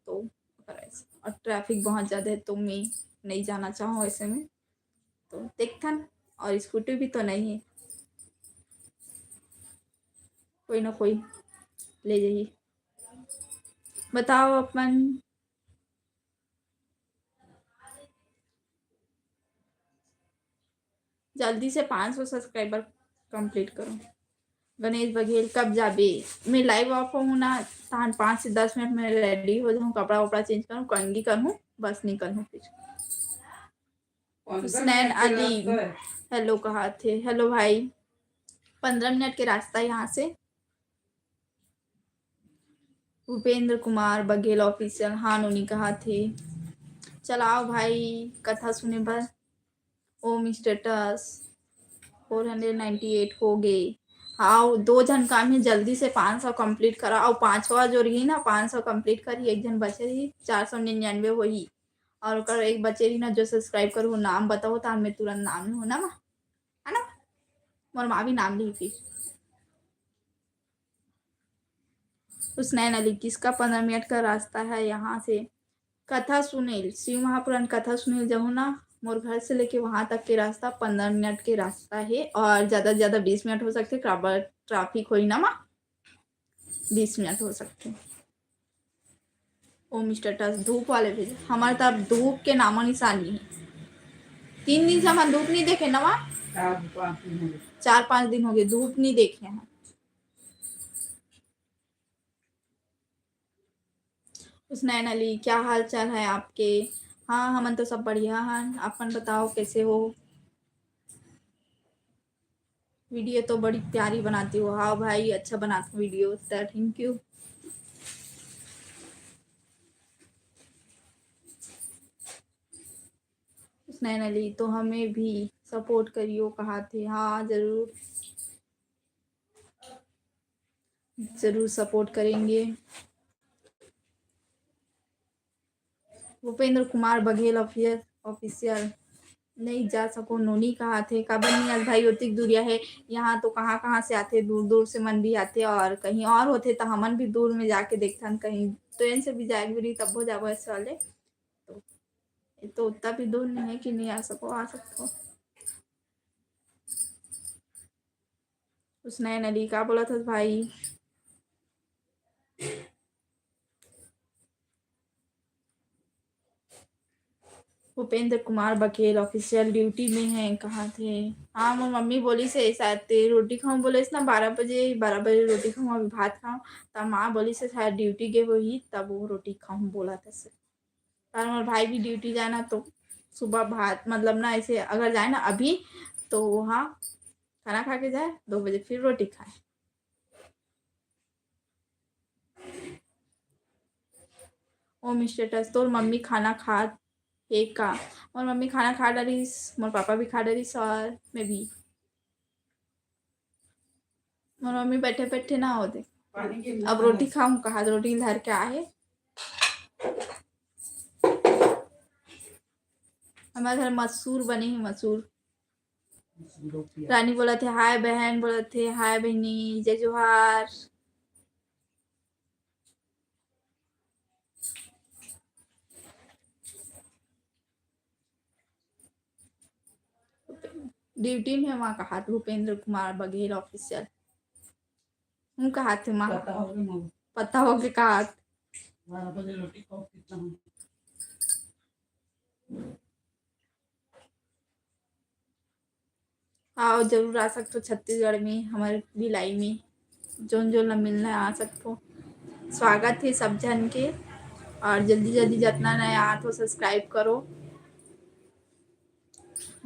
तो ओकर वजह से। और ट्रैफिक बहुत ज्यादा है, तो मैं नहीं जाना चाहूँ ऐसे में। तो देखथन, और स्कूटी भी तो नहीं है, कोई ना कोई ले जाही। बताओ अपन, जल्दी से पाँच सौ सब्सक्राइबर कंप्लीट करो। गणेश बघेल, कब जाबे? मैं लाइव ऑफ हूँ ना, तहन पाँच से दस मिनट में रेडी हो जाऊँ, कपड़ा वपड़ा चेंज करूँ, कंघी करूँ, बस निकलूँ फिर। हुसनैन अली, हेलो कहा थे। हेलो भाई, पंद्रह मिनट के रास्ता यहाँ से। भूपेंद्र कुमार बघेल ऑफिशियल, हाँ नोनी कहा थे। चलाओ भाई, कथा सुने बर। ओम स्टेटस, फोर हंड्रेड नाइंटी एट हो गए। हाँ, दो झन काम है, जल्दी से पाँच सौ कंप्लीट करा। और पांचवा जो रही ना, पाँच सौ कंप्लीट करी, एक झन बचे रही, चार सौ निन्यानवे वही। और ओकर एक बचे रही ना, जो सब्सक्राइब करो, नाम बताओ, तो मैं तुरंत नाम लूँ ना, माँ, है ना? मोर माँ भी नाम ली फिर। हुसनैन अली, किसका पंद्रह मिनट का रास्ता है यहाँ से? कथा सुनील, शिव महापुराण कथा सुनील जाहू ना, मोर घर से लेके वहाँ तक के रास्ता पंद्रह मिनट के रास्ता है और ज्यादा से ज्यादा बीस मिनट हो सकते, काबर ट्रैफिक होई ना माँ, बीस मिनट हो सकते। ओ मिस्टर टस, धूप वाले भेजे, हमारे तो अब धूप के नामो निशान नहीं है। तीन दिन से हम धूप नहीं देखे ना माँ, चार पाँच दिन हो गए। चार पाँच दिन हो गए धूप नहीं देखे हैं। हुसनैन अली, क्या हाल चाल है आपके? हाँ, हमन तो सब बढ़िया हन, अपन बताओ कैसे हो? वीडियो तो बड़ी प्यारी बनाती हो। हाँ भाई, अच्छा बनाती हूँ वीडियो, तो थैंक यू। हुसनैन अली, तो हमें भी सपोर्ट करियो कहा थे। हाँ, जरूर, जरूर सपोर्ट करेंगे। भूपेंद्र कुमार बघेल ऑफियर, ऑफिशियल, नहीं जा सको नोनी कहा थे, काबर नहीं आज भाई, ओतिक दूरिया है, यहाँ तो कहाँ कहाँ से आथे, दूर दूर से मन भी आथे, और कहीं और होथे तो हमन भी दूर में जाके देखथन, कहीं ट्रेन से भी जाए के भी रही तब हो जाबो ऐसे वाले, तो ये तो उतना भी दूर नहीं है कि नहीं आ सको, आ सकते हो। हुसनैन अली, का बोलत हस भाई? भूपेंद्र कुमार बघेल ऑफिशियल ड्यूटी में है, कहा थे। हाँ, मोर मम्मी बोली से शायद ते रोटी खाऊं बोले ना, बारह बजे, बारह बजे रोटी खाऊं, अभी भात खाऊं, तब माँ बोली से शायद ड्यूटी गे होही, तब वो रोटी खाऊं बोला था से। पर मोर भाई भी ड्यूटी जाए ना, तो सुबह भात, मतलब ना, ऐसे अगर जाए ना अभी, तो हाँ, खाना खा के जाए, दो बजे फिर रोटी खाए। ओम स्टेटस, तोर मम्मी खाना खात हे का? मोर मम्मी खाना खा डरिस, मोर पापा भी खा डरिस और मैं भी। मोर मम्मी बैठे बैठे ना हो दे। अब रोटी खाऊं कहा, रोटी धर के आहे। हमारे घर मसूर बने ही, मसूर। रानी बोलत हे, "हाय बहन," बोलत हे, "हाय बहिनी, जय जोहार।" ड्यूटी में वहाँ कहा भूपेंद्र कुमार बघेल ऑफिशियल। हूँ कहा थे माँ। पता होगे माँ। पता होगे कहा। बारह बजे रोटी खाओ, कितना हो? आओ, जरूर आ सकथो छत्तीसगढ़ में, हमर भिलाई में, जोन जोन ला मिलना है, आ सकथो। स्वागत है सब झन के, और जल्दी जल्दी जतना नया आथो, सब्सक्राइब करो।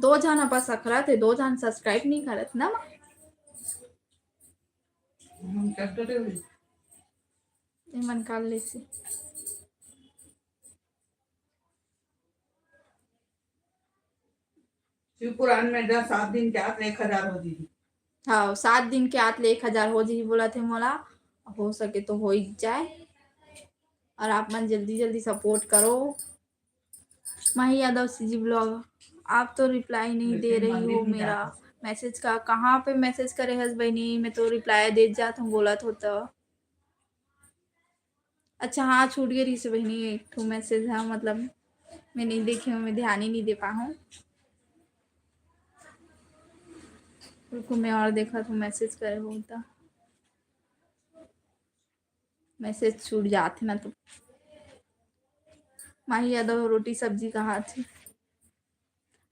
दो झन बस अखरत हे, दो झन सब्सक्राइब नहीं करत ना माँ। हम कर तो रहे। एमन काल लेसी। शिव पुराण में जा, सात दिन के आत ले एक हजार हो जही। हाँ, सात दिन के आत ले एक हजार हो जही बोलत हे मोला, हो सके तो हो ही जाए। और आप मन जल्दी जल्दी सपोर्ट करो। माही यादव सीजी ब्लॉग, आप तो रिप्लाई नहीं दे रही हो मेरा मैसेज का, कहाँ पे मैसेज करे हस बहिनी, मैं तो रिप्लाई दे जात हूँ बोलत हो तो। अच्छा हाँ, छूट गए रही से बहिनी एक ठो मैसेज, हाँ, मतलब मैं नहीं देखी हूँ, मैं ध्यान ही नहीं दे पा हूँ। रुको, मैं और देखा तो मैसेज करे हो तो। मैसेज छूट जाथे ना तो। माही यादव रोटी सब्जी कहा थे।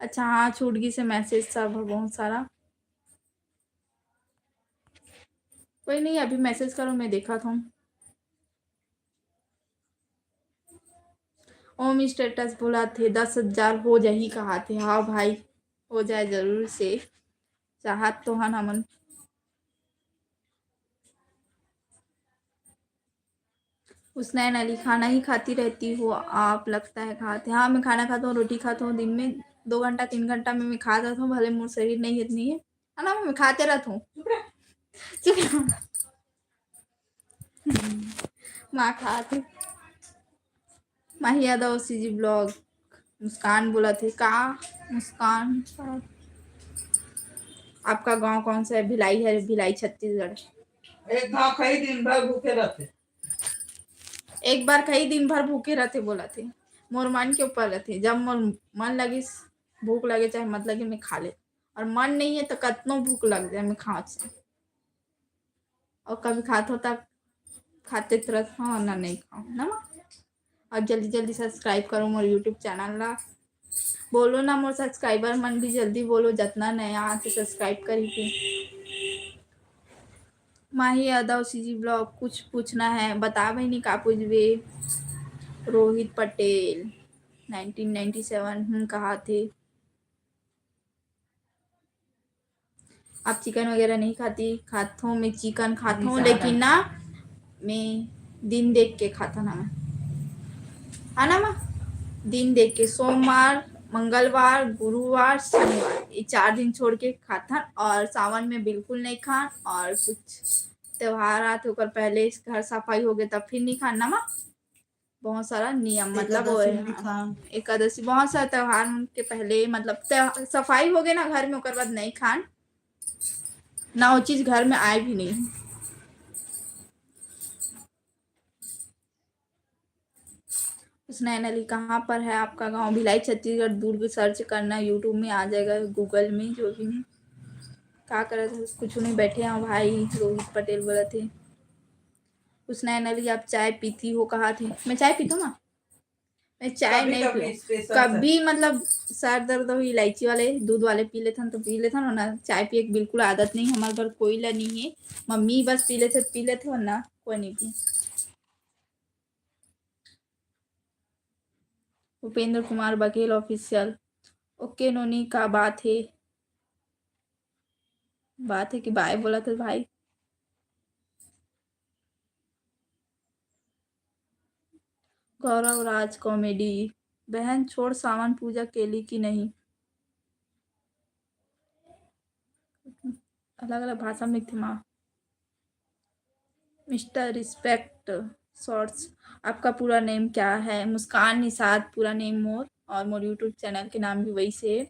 अच्छा हाँ, छूट गई से मैसेज सब बहुत सारा। कोई नहीं, अभी मैसेज करो, मैं देखा था। ओम स्टेटस बोला थे दस हजार हो जाही कहा थे। हाँ भाई, हो जाए जरूर से, चाहत तो हन हमन। हुसनैन अली, खाना ही खाती रहती हो आप, लगता है खाते। हाँ, मैं खाना खाता हूँ, रोटी खाता हूँ, दिन में दो घंटा, तीन घंटा में मैं खा जाता हूँ, भले मोर शरीर नहीं इतनी है, है ना, मैं खाते रहता हूँ। चुप रह। चुप रह। माँ खाती। माही यादव सीजी ब्लॉग। मुस्कान बोला थे का? मुस्कान, आपका गांव कौन सा है? भिलाई है, भिलाई छत्तीसगढ़। एक घाव खाई, दिन भर भूखे रहते। एक बार खाही, दिन भर भूखे रहते बोलथे। मोर मन के ऊपर रहथे, जब मोर मन लगिस, भूख लगे चाहे मत लगे, मैं खा ले। और मन नहीं है तो कतनो भूख लग जाए, मैं खाँव से। और कभी खात हो तब खाते तुरंत, हाँ, ना नहीं खाँव ना माँ। और जल्दी जल्दी subscribe करो मोर YouTube channel ला। बोलो ना मोर subscriber मन भी जल्दी बोलो, जतना नया आथे subscribe करी के। माही यादव CG vlog, कुछ पूछना है बता बहिनी, का पूछबे? Rohit Patel nineteen ninety seven, हम्म, कहा थे आप चिकन वगैरह नहीं खाती? खात हूँ मैं, चिकन खात हूँ, लेकिन ना मैं दिन देख के खाता ना मैं, है ना माँ? दिन देख के, सोमवार, मंगलवार, गुरुवार, शनिवार, ये चार दिन छोड़ के खाथन। और सावन में बिल्कुल नहीं खान। और कुछ त्योहार आते ओकर पहले घर सफाई हो गए तब फिर नहीं खान ना माँ। बहुत सारा नियम, मतलब वो एकादशी है, में भी हाँ। खान। एकादशी, बहुत सारा त्योहार के पहले, मतलब त्योहार, सफाई हो गए ना घर में, ओकर बाद नहीं खान ना, वो चीज घर में आए भी नहीं। उसने अली, कहाँ पर है आपका गांव? भिलाई छत्तीसगढ़ दुर्ग search करना, YouTube में आ जाएगा, Google में, जो भी में। का करत हस? कुछ नहीं, बैठे हैं भाई, रोहित पटेल बोलत हे। उसने अली, आप चाय पीती हो, कहा थे? मैं चाय पीता हूँ ना, मैं चाय कभी नहीं कभी पी special कभी, मतलब सर दर्द हो, इलायची वाले दूध वाले पी लेथन तो पी लेथन, वरना चाय पिए के बिल्कुल आदत नहीं। हमारे घर कोई ला नहीं है, मम्मी बस पी लेथे तो पी लेथे, वरना कोई नहीं पी। उपेंद्र कुमार बघेल ऑफिशियल, ओके नोनी, का बात है? बात है कि बाय बोला था भाई। गौरव राज कॉमेडी, बहन छोड़ सावन पूजा केली कि नहीं? अलग अलग भाषा में लिखते माँ। मिस्टर रिस्पेक्ट शॉर्ट्स, आपका पूरा नेम क्या है? मुस्कान निषाद पूरा नेम मोर, और मोर YouTube चैनल के नाम भी वही से है।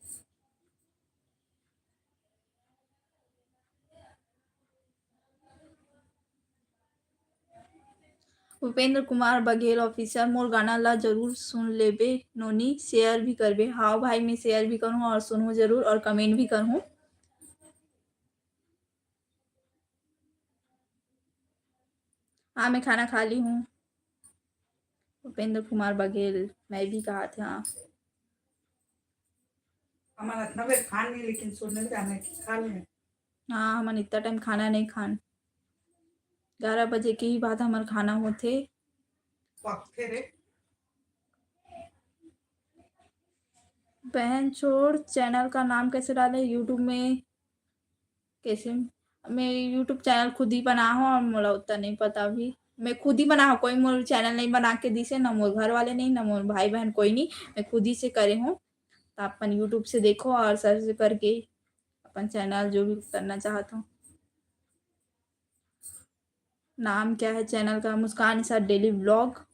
उपेंद्र कुमार बघेल ऑफिशियल, मोर गाना ला जरूर सुन लेबे नोनी, शेयर भी करबे। हाँ भाई, मैं शेयर भी करूँ और सुनूँ जरूर और कमेंट भी करूँ। हाँ, मैं खाना खा ली हूँ। उपेंद्र कुमार बघेल, मैं भी कहा था। हमन अतना बेर खान नहीं, लेकिन सुनने जाने की खा लें। हाँ, हमन इतना टाइम खाना नहीं खान। ग्यारह बजे के ही बाद हमर खाना होथे। पकथे रे। बहन छोड़, चैनल का नाम कैसे डालें YouTube में? कैसे? मैं YouTube चैनल खुद ही बना हूँ और मोला उतना नहीं पता अभी। मैं खुद ही बना हूँ, कोई मोर चैनल नहीं बना के दिसे, ना मोर घर वाले नहीं, ना मोर भाई बहन, कोई नहीं। मैं खुद ही से करे हूँ। तो अपन YouTube से देखो और सर्च करके अपन चैनल जो भी करना चाहत हो। नाम क्या है चैनल का? मुस्कान निषाद डेली व्लॉग।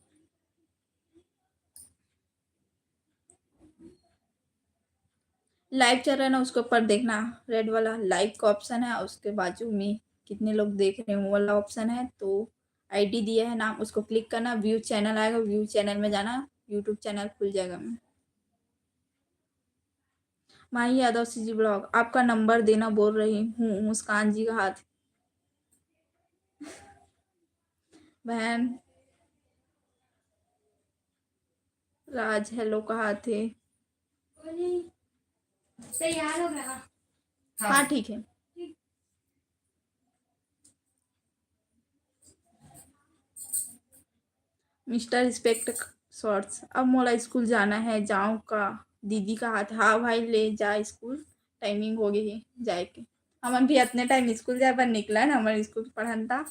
लाइव चल रहा है ना, उसके ऊपर देखना, रेड वाला लाइव का ऑप्शन है, उसके बाजू में कितने लोग देख रहे हैं वो वाला ऑप्शन है। तो आईडी दिया है, नाम, उसको क्लिक करना, व्यू चैनल आएगा, व्यू चैनल में जाना, YouTube चैनल खुल जाएगा। मैं माही यादव सीजी ब्लॉग, आपका नंबर देना बोल रही हूँ, मुस्कान जी का हाथ। बहन राज हेलो कहा थे। तैयार हो गया। हाँ, ठीक है। मिस्टर रिस्पेक्ट शॉर्ट्स, अब मोला स्कूल जाना है, जाऊँ का? दीदी कहा था, हाँ भाई, ले जा स्कूल, टाइमिंग हो गई है जाए के। हमन भी अतने टाइम स्कूल जाए बर निकला ना, हमर स्कूल पढ़न था।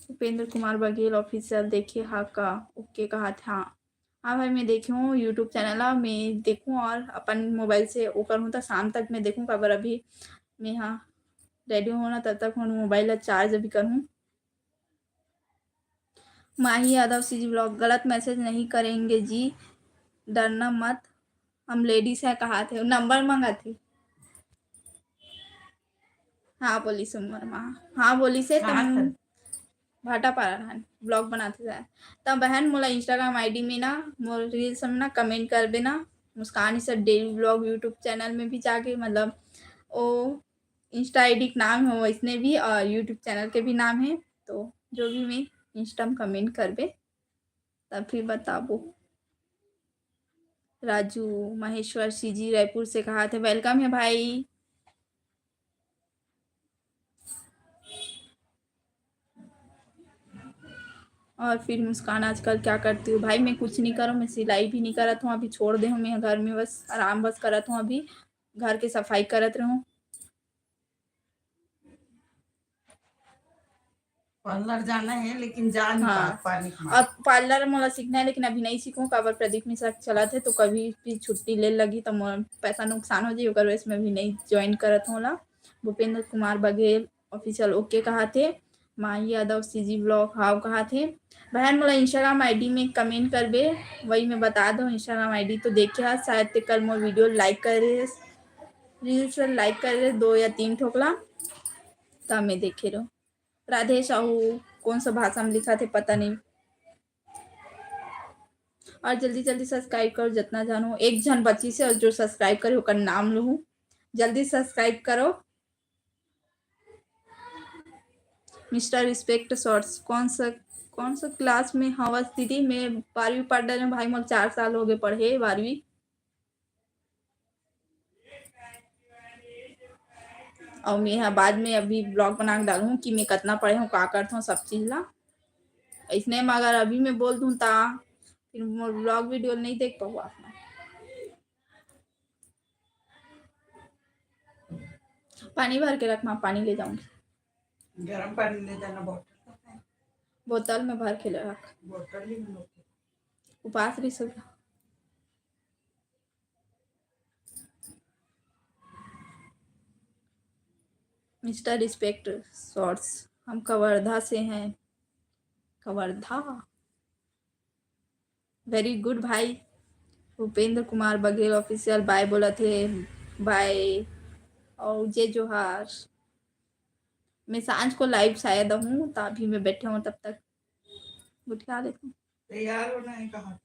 उपेंद्र कुमार बघेल ऑफिशियल देखे हा का? ओके कहा था। हाँ भाई, मैं देखे हूँ YouTube चैनल ला, मैं देखूँ और अपन मोबाइल से वो करूँ तो शाम तक मैं देखूँ, काबर अभी मैं हाँ रेडी होना, तब तक हम मोबाइल ला चार्ज अभी करूँ। माही यादव सीजी ब्लॉग, गलत मैसेज नहीं करेंगे जी, डरना मत, हम लेडीज है कहा थे, नंबर मंगा थे। हाँ बोली सुमन माँ, हाँ बोली से हाँ, तुम सर। भाटापारा रहन, vlog बनाथे शायद। त बहन, मोला Instagram ID में ना, मोर reels में ना comment करबे ना, मुस्कान ईश्वर daily vlog YouTube channel में भी जाके, मतलब, ओ Insta ID के नाम है वैसने भी, और YouTube channel के भी नाम है, तो जो भी में Insta में comment करबे, तब फिर बताबो। राजू महेश्वर CG रायपुर से कहाथे, welcome है भाई। और फिर मुस्कान, आजकल क्या करती हो? भाई, मैं कुछ नहीं करूँ, मैं सिलाई भी नहीं करत हूँ, अभी छोड़ दे हूँ मैं घर में, बस आराम बस करत हूँ, अभी घर के सफाई करत रहूँ। Parlour जाना है, लेकिन जा नहीं हाँ। पा-, पानी के और मारे। Parlour मोला सीखना है, लेकिन अभी नहीं सीखूँ, काबर प्रदीप मिश्रा के चलत है, तो कभी भी छुट्टी ले लगी, तो मोर पैसा नुकसान हो जाई, ओकर वजह से मैं अभी नहीं join करत हूँ ला। Bhupendra Kumar Baghel Official OK कहाथे। माही यादव CG vlog हाव कहाथे। बहन, मोला Instagram ID में comment करबे, वही मैं बता दूँ, Instagram ID तो देखे हस, शायद ते कल मोर video like करे हस, reels ला like करे हस, दो या तीन ठोकला, त मैं देखे रहूँ। राधे साहू, कौन सा भाषा में लिखा थे, पता नहीं। और जल्दी जल्दी subscribe करो, जितना जानो, एक झन बची से, और जो subscribe करे, ओकर नाम लूँ, जल्दी subscribe करो। Mister Respect Shorts, कौन सा, कौन सा class में हवस दीदी? मैं बारहवीं पढ़ रहे हूँ भाई, मोर चार साल हो गए पढ़े बारहवीं। और मैं यहाँ बाद में अभी vlog बना के डालूँ कि मैं कितना पढ़े हूँ, का करता हूँ, सब चीज़ ला। इसने में अगर अभी मैं बोल दूँ ता फिर मोर vlog video नहीं देख पाऊँ आप। पानी भर के रख माँ, पानी ले जाऊंगी। गरम पानी ले जाना, bottle तो है। बोतल में भर के ले रख। Bottle ही नहीं होती। उपास रही सब। Mister Respect Shorts, हम कवर्धा से हैं। कवर्धा। Very good भाई। भूपेंद्र कुमार बघेल Official bye बोलत हे। Bye। और जय जोहार। मैं सांझ को live शायद हूँ, तो अभी मैं बैठे हूँ, तब तक गुटखा लेती हूँ। तैयार होना है कहाँ?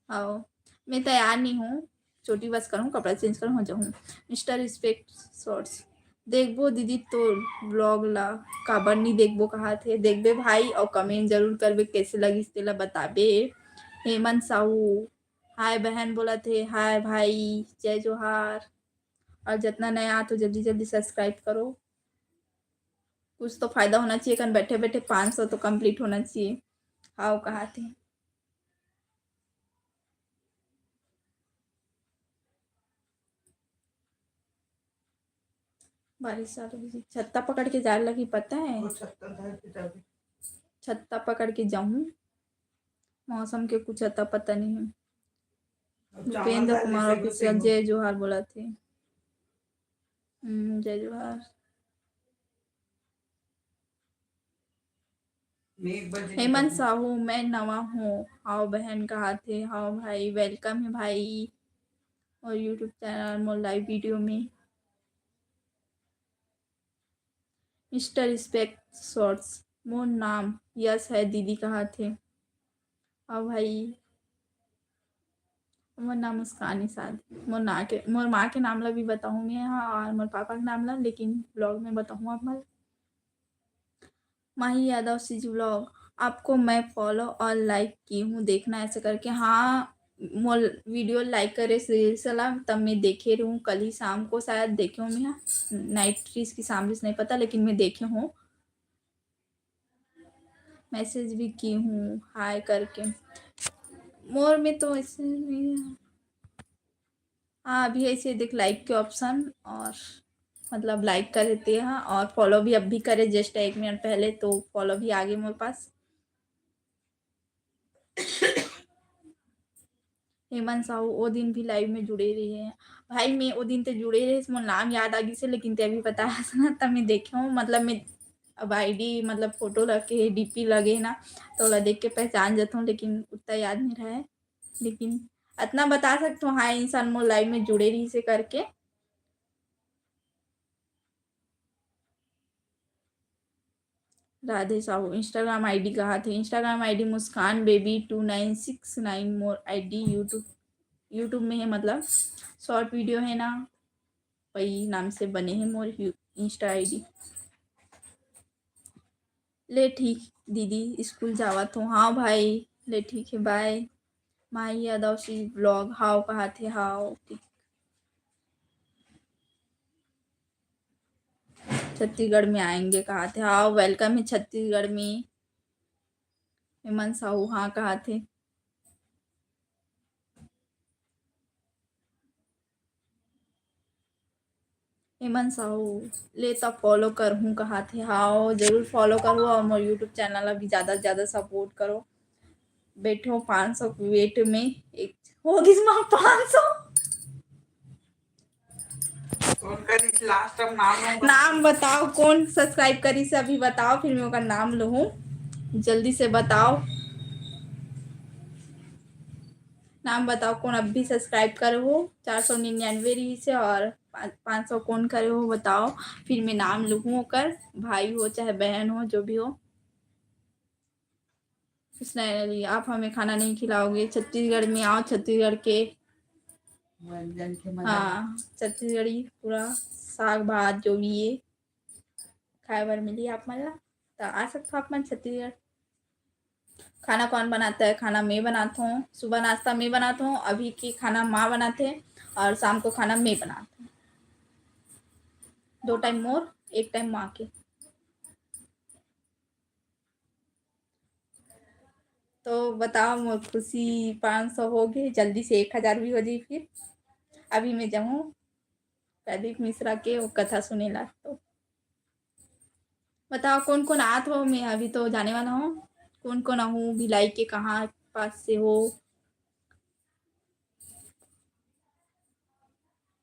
आओ, मैं तैयार नहीं हूँ, चोटी बस करूँ, कपड़ा change करूँ, हो जाऊँ। Mister Respect Shorts, देखबो दीदी तोर vlog ला, काबर नहीं देखबो कहाथे? देखबे भाई, और comment जरूर करबे, कैसे लगिस तेला बताबे। हेमंत साहू, हाय बहन बोलत हे, हाय भाई, जय जोहार। और जितना नया आत हो, जल्दी जल्दी subscribe करो, कुछ तो फायदा होना चाहिए, कन बैठे बैठे पाँच सौ तो complete होना चाहिए। हाव कहाथे। बारिश चालू होगे, छत्ता पकड़ के जाए लगी, पता है? वो छत्ता धर के जाबे। छत्ता पकड़ के जाऊँ, मौसम के कुछ अता पता नहीं है। अब चावल भूपेंद्र दाल कुमार ऐसे Official, जय जोहार बोलत हे। हम्म, जय जोहार। हेमंत साहू, मैं नवा हूँ। हाव बहन कहाथे, हाव भाई, welcome है भाई। और YouTube channel मोर live video में। Mister Respect Shorts, मोर नाम यश है दीदी कहाथे। हाव भाई, मोर नाम मुस्कान निषाद। मोर ना के, मोर माँ के नाम ला भी बताहूँ मैं, हाँ, और मोर पापा के नाम ला, लेकिन vlog में बताहूँ आप मन। माही यादव CG vlog, आपको मैं follow और like की हूँ, देखना ऐसे करके। हाँ, मोर video like करे reels ला, तब मैं देखे रहूँ, कल ही शाम को शायद देखे हूँ मैं, हाँ, night reels की शाम reels नहीं पता, लेकिन मैं देखे हूँ। Message भी की हूँ hi करके। मोर में तो ऐसे नहीं है। हाँ, अभी ऐसे देख like के option और मतलब like करे ते, हाँ, और follow भी अभी करे, just एक मिनट पहले तो follow भी आ गए मोर पास। हेमंत साहू ओ दिन भी live में जुड़े रहे हैं। भाई, मैं ओ दिन ते जुड़े रहे, मोर नाम याद आ गिस हे, लेकिन ते अभी बताया ना, तब मैं देखे हूँ, मतलब मैं अब ID, मतलब photo लगे, DP लगे ना, तो ओला देख के पहचान जाता हूँ, लेकिन उतना याद नहीं रहा है। लेकिन इतना बता सकता हूँ, हाँ, इंसान मोर live में जुड़े रही से करके। राधे साहू, Instagram ID कहाथे? Instagram ID Muskan baby two nine six nine मोर ID। YouTube, YouTube में है, मतलब short video है ना, वही नाम से बने है मोर यू-, Insta ID। ले ठीक दीदी, स्कूल जावत हो? हाँ भाई, ले ठीक है, bye। माही यादव सी vlog, हाव कहाथे? हाव, ठीक। छत्तीसगढ़ में आएंगे कहाथे? हाव, welcome है छत्तीसगढ़ में। हेमंत साहू, हाँ कहाथे। हेमंत साहू, ले त follow करहूँ कहाथे। हाव, जरूर follow करो और मोर YouTube channel ला भी ज्यादा से ज्यादा support करो। बैठो पाँच सौ के wait में, एक हो गिस माँ पाँच सौ। कौन करिस last time नाम हो? नाम बताओ, कौन subscribe करिस अभी बताओ, फिर मैं ओकर नाम लूहूँ। जल्दी से बताओ, नाम बताओ, कौन अभी subscribe करे हो? चार सौ निन्यानवे रहिस हे और पा-, पाँच सौ कौन करे हो बताओ, फिर मैं नाम लूहूँ ओकर, भाई हो चाहे बहन हो, जो भी हो। हुसनैन अली, आप हमें खाना नहीं खिलाओगे, छत्तीसगढ़ में आओ, छत्तीसगढ़ के व्यंजन के मजा। हाँ, छत्तीसगढ़ी पूरा साग भात जो भी है खाए बर मिली आप मन ला, तो आ सकते हो आप मन छत्तीसगढ़। खाना कौन बनाता है? खाना मैं बनाता हूँ। सुबह नाश्ता मैं बनाता हूँ, अभी की खाना माँ बनाते हैं और शाम को खाना मैं बनाता हूँ। दो टाइम मोर, एक टाइम माँ के। तो बताओ मोर खुशी, पाँच सौ हो गए, जल्दी से एक हजार भी हो जाए। फिर अभी मैं जाऊँ प्रदीप मिश्रा के वो कथा सुने ला। तो बताओ कौन कौन आत हो, मैं अभी तो जाने वाला हूँ। कौन कौन आहू, भिलाई के कहाँ पास से हो?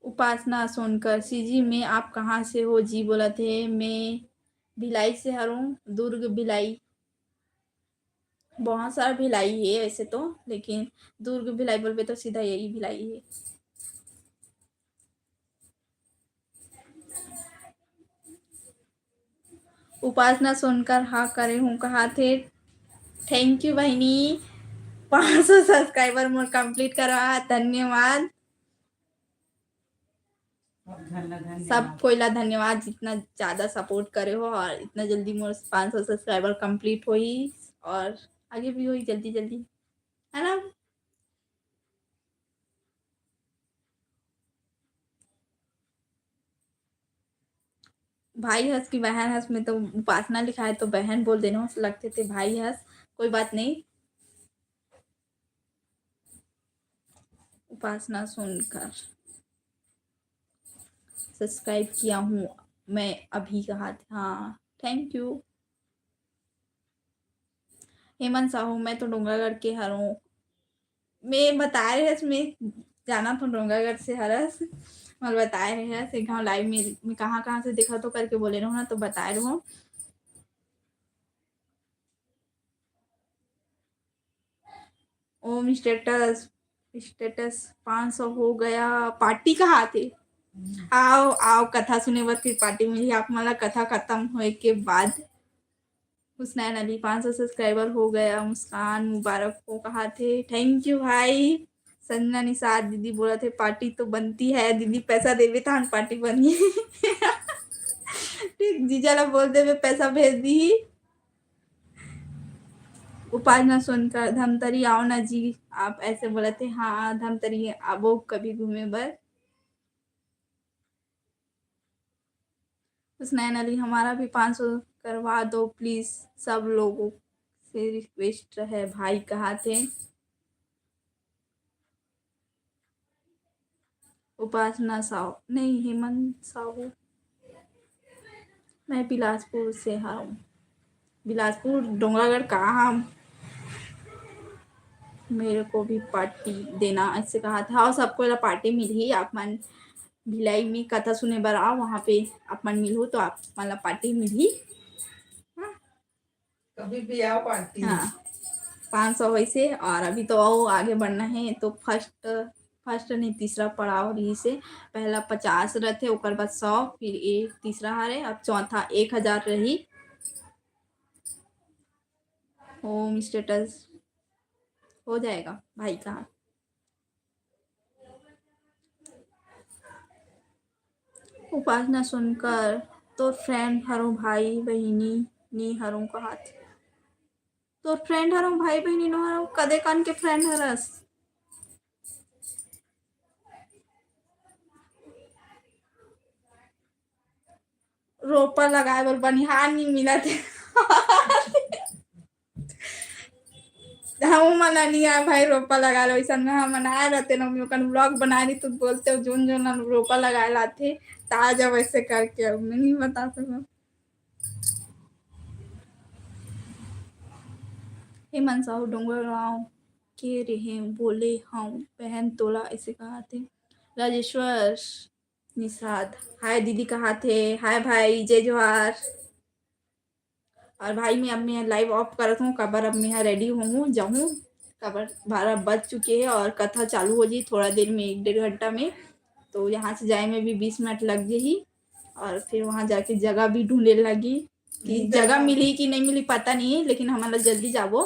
उपासना सोनकर, सीजी में आप कहाँ से हो जी? बोलत हे, मैं भिलाई से हरऊँ, दुर्ग भिलाई। बहुत सारा भिलाई है ऐसे तो, लेकिन दुर्ग भिलाई बोलबे तो सीधा यही भिलाई है। उपासना सोनकर, हाँ करे हूँ कहाथे। Thank you बहिनी, पाँच सौ subscriber मोर complete करवा, धन्यवाद। सब कोई ला धन्यवाद, जितना ज्यादा support करे हो और इतना जल्दी मोर पाँच सौ subscriber complete होही और आगे भी होही जल्दी जल्दी, है ना? भाई हस कि बहन हस, मैं तो उपासना लिखा है तो बहन बोल देना, लगथे ते भाई हस, कोई बात नहीं। उपासना सोनकर, subscribe किया हूँ मैं अभी कहाथे। हाँ, thank you। हेमंत साहू, मैं तो डोंगरागढ़ के हरऊँ। मैं बताए रहे हस, मैं जाना तो डोंगरागढ़ से हरस। मैं बताए रहे हस, एक घाव live में, मैं कहाँ कहाँ से देखा तो करके बोले रहो ना, तो बताए रहो। ओम status, status पाँच सौ हो गया, party कहाथे? आओ, आओ, कथा सुने बर फिर party मिलही आप मन ला कथा खत्म होए के बाद। हुसनैन अली, पाँच सौ subscriber हो गया, मुस्कान मुबारक हो कहाथे। Thank you भाई। संजना निषाद दीदी बोलत हे, party तो बनती है दीदी, पैसा देबे तहान party बनही। ठीक, जीजा ला बोल देबे, पैसा भेज दीही। उपासना सोनकर, धमतरी आओ ना जी, आप ऐसे बोलत हे। हाँ, धमतरी आबो कभी घूमे बर। हुसनैन अली, हमारा भी पाँच सौ करवा दो please, सब लोगों से request है भाई कहाथे। उपासना साहू, नहीं, हेमंत साहू, मैं बिलासपुर से हूँ। बिलासपुर, डोंगरागढ़ कहाँ? मेरे को भी party देना, ऐसे कहाथे। हाँ, सबको ला party मिलही। आप मन भिलाई में कथा सुने बर आओ, वहाँ पे आप मन मिलहू तो आप मन ला party मिलही। हाँ। कभी भी आओ party। हाँ, पाँच सौ वैसे, और अभी तो आओ, आगे बढ़ना है तो first, first नहीं, तीसरा पड़ाव रहिसे। पहला पचास रथे, ओकर बाद सौ, फिर ये तीसरा हरे, अब चौथा एक हजार रही। होम स्टेटस हो जाएगा भाई का। उपासना सोनकर, तोर फ्रेंड हरो भाई बहिनी नी हरो कहात। तोर फ्रेंड हरो भाई बहिनी नो हरो, कदे कान के फ्रेंड हरस? रोपा लगाए बर बनिहार नी मिलत हे। हम मन नी आए भाई रोपा लगा लो, ऐसा में हम आए रहते ना, मैं ओकन व्लॉग बनाए रही तो बोलते हो जोन जोन रोपा लगाए लाथे, ताजा वैसे करके अब मैं नहीं बता सकूँ। हेमंत साहू डोंगरगांव के रहे बोले हूँ बहन तोला ऐसे कहा थे। राजेश्वर निषाद, हाय दीदी कहा थे, हाय भाई, जय जोहार। और भाई मैं अब मैं लाइव ऑफ करत हूँ, काबर अब मैं रेडी होऊँ जाऊँ, काबर बारह बज चुके हैं और कथा चालू हो जाही थोड़ा देर में, एक डेढ़ घंटा में। तो यहाँ से जाए में भी बीस मिनट लग जाही और फिर वहाँ जाके जगह भी ढूंढे लगी कि जगह मिली कि नहीं मिली पता नहीं है, लेकिन हमन ला जल्दी जाबो।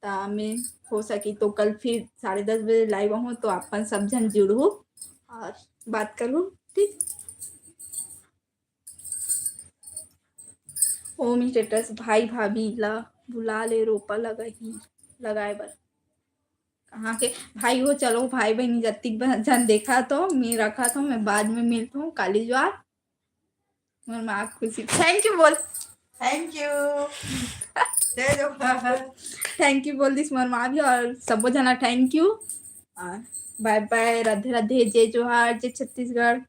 ता मैं हो सकी तो कल फिर साढ़े दस बजे लाइव आहूँ, तो अपन सब झन जुड़हू और बात करहू, ठीक? होम स्टेटस भाई भाभी ला बुला ले, रोपा लगाही, लगाए बर। कहाँ के भाई हो? चलो भाई बहनी जतिक ब-, झन देखा तो मैं रखा तो मैं बाद में मिलता हूँ काली ज्वार। मोर माँ खुशी, थैंक यू बोल। Thank you. जय जोहार। थैंक यू बोल दिस मोर माँ भी और सबो जना थैंक यू। और बाय बाय, राधे राधे, जय जोहार, जय छत्तीसगढ़।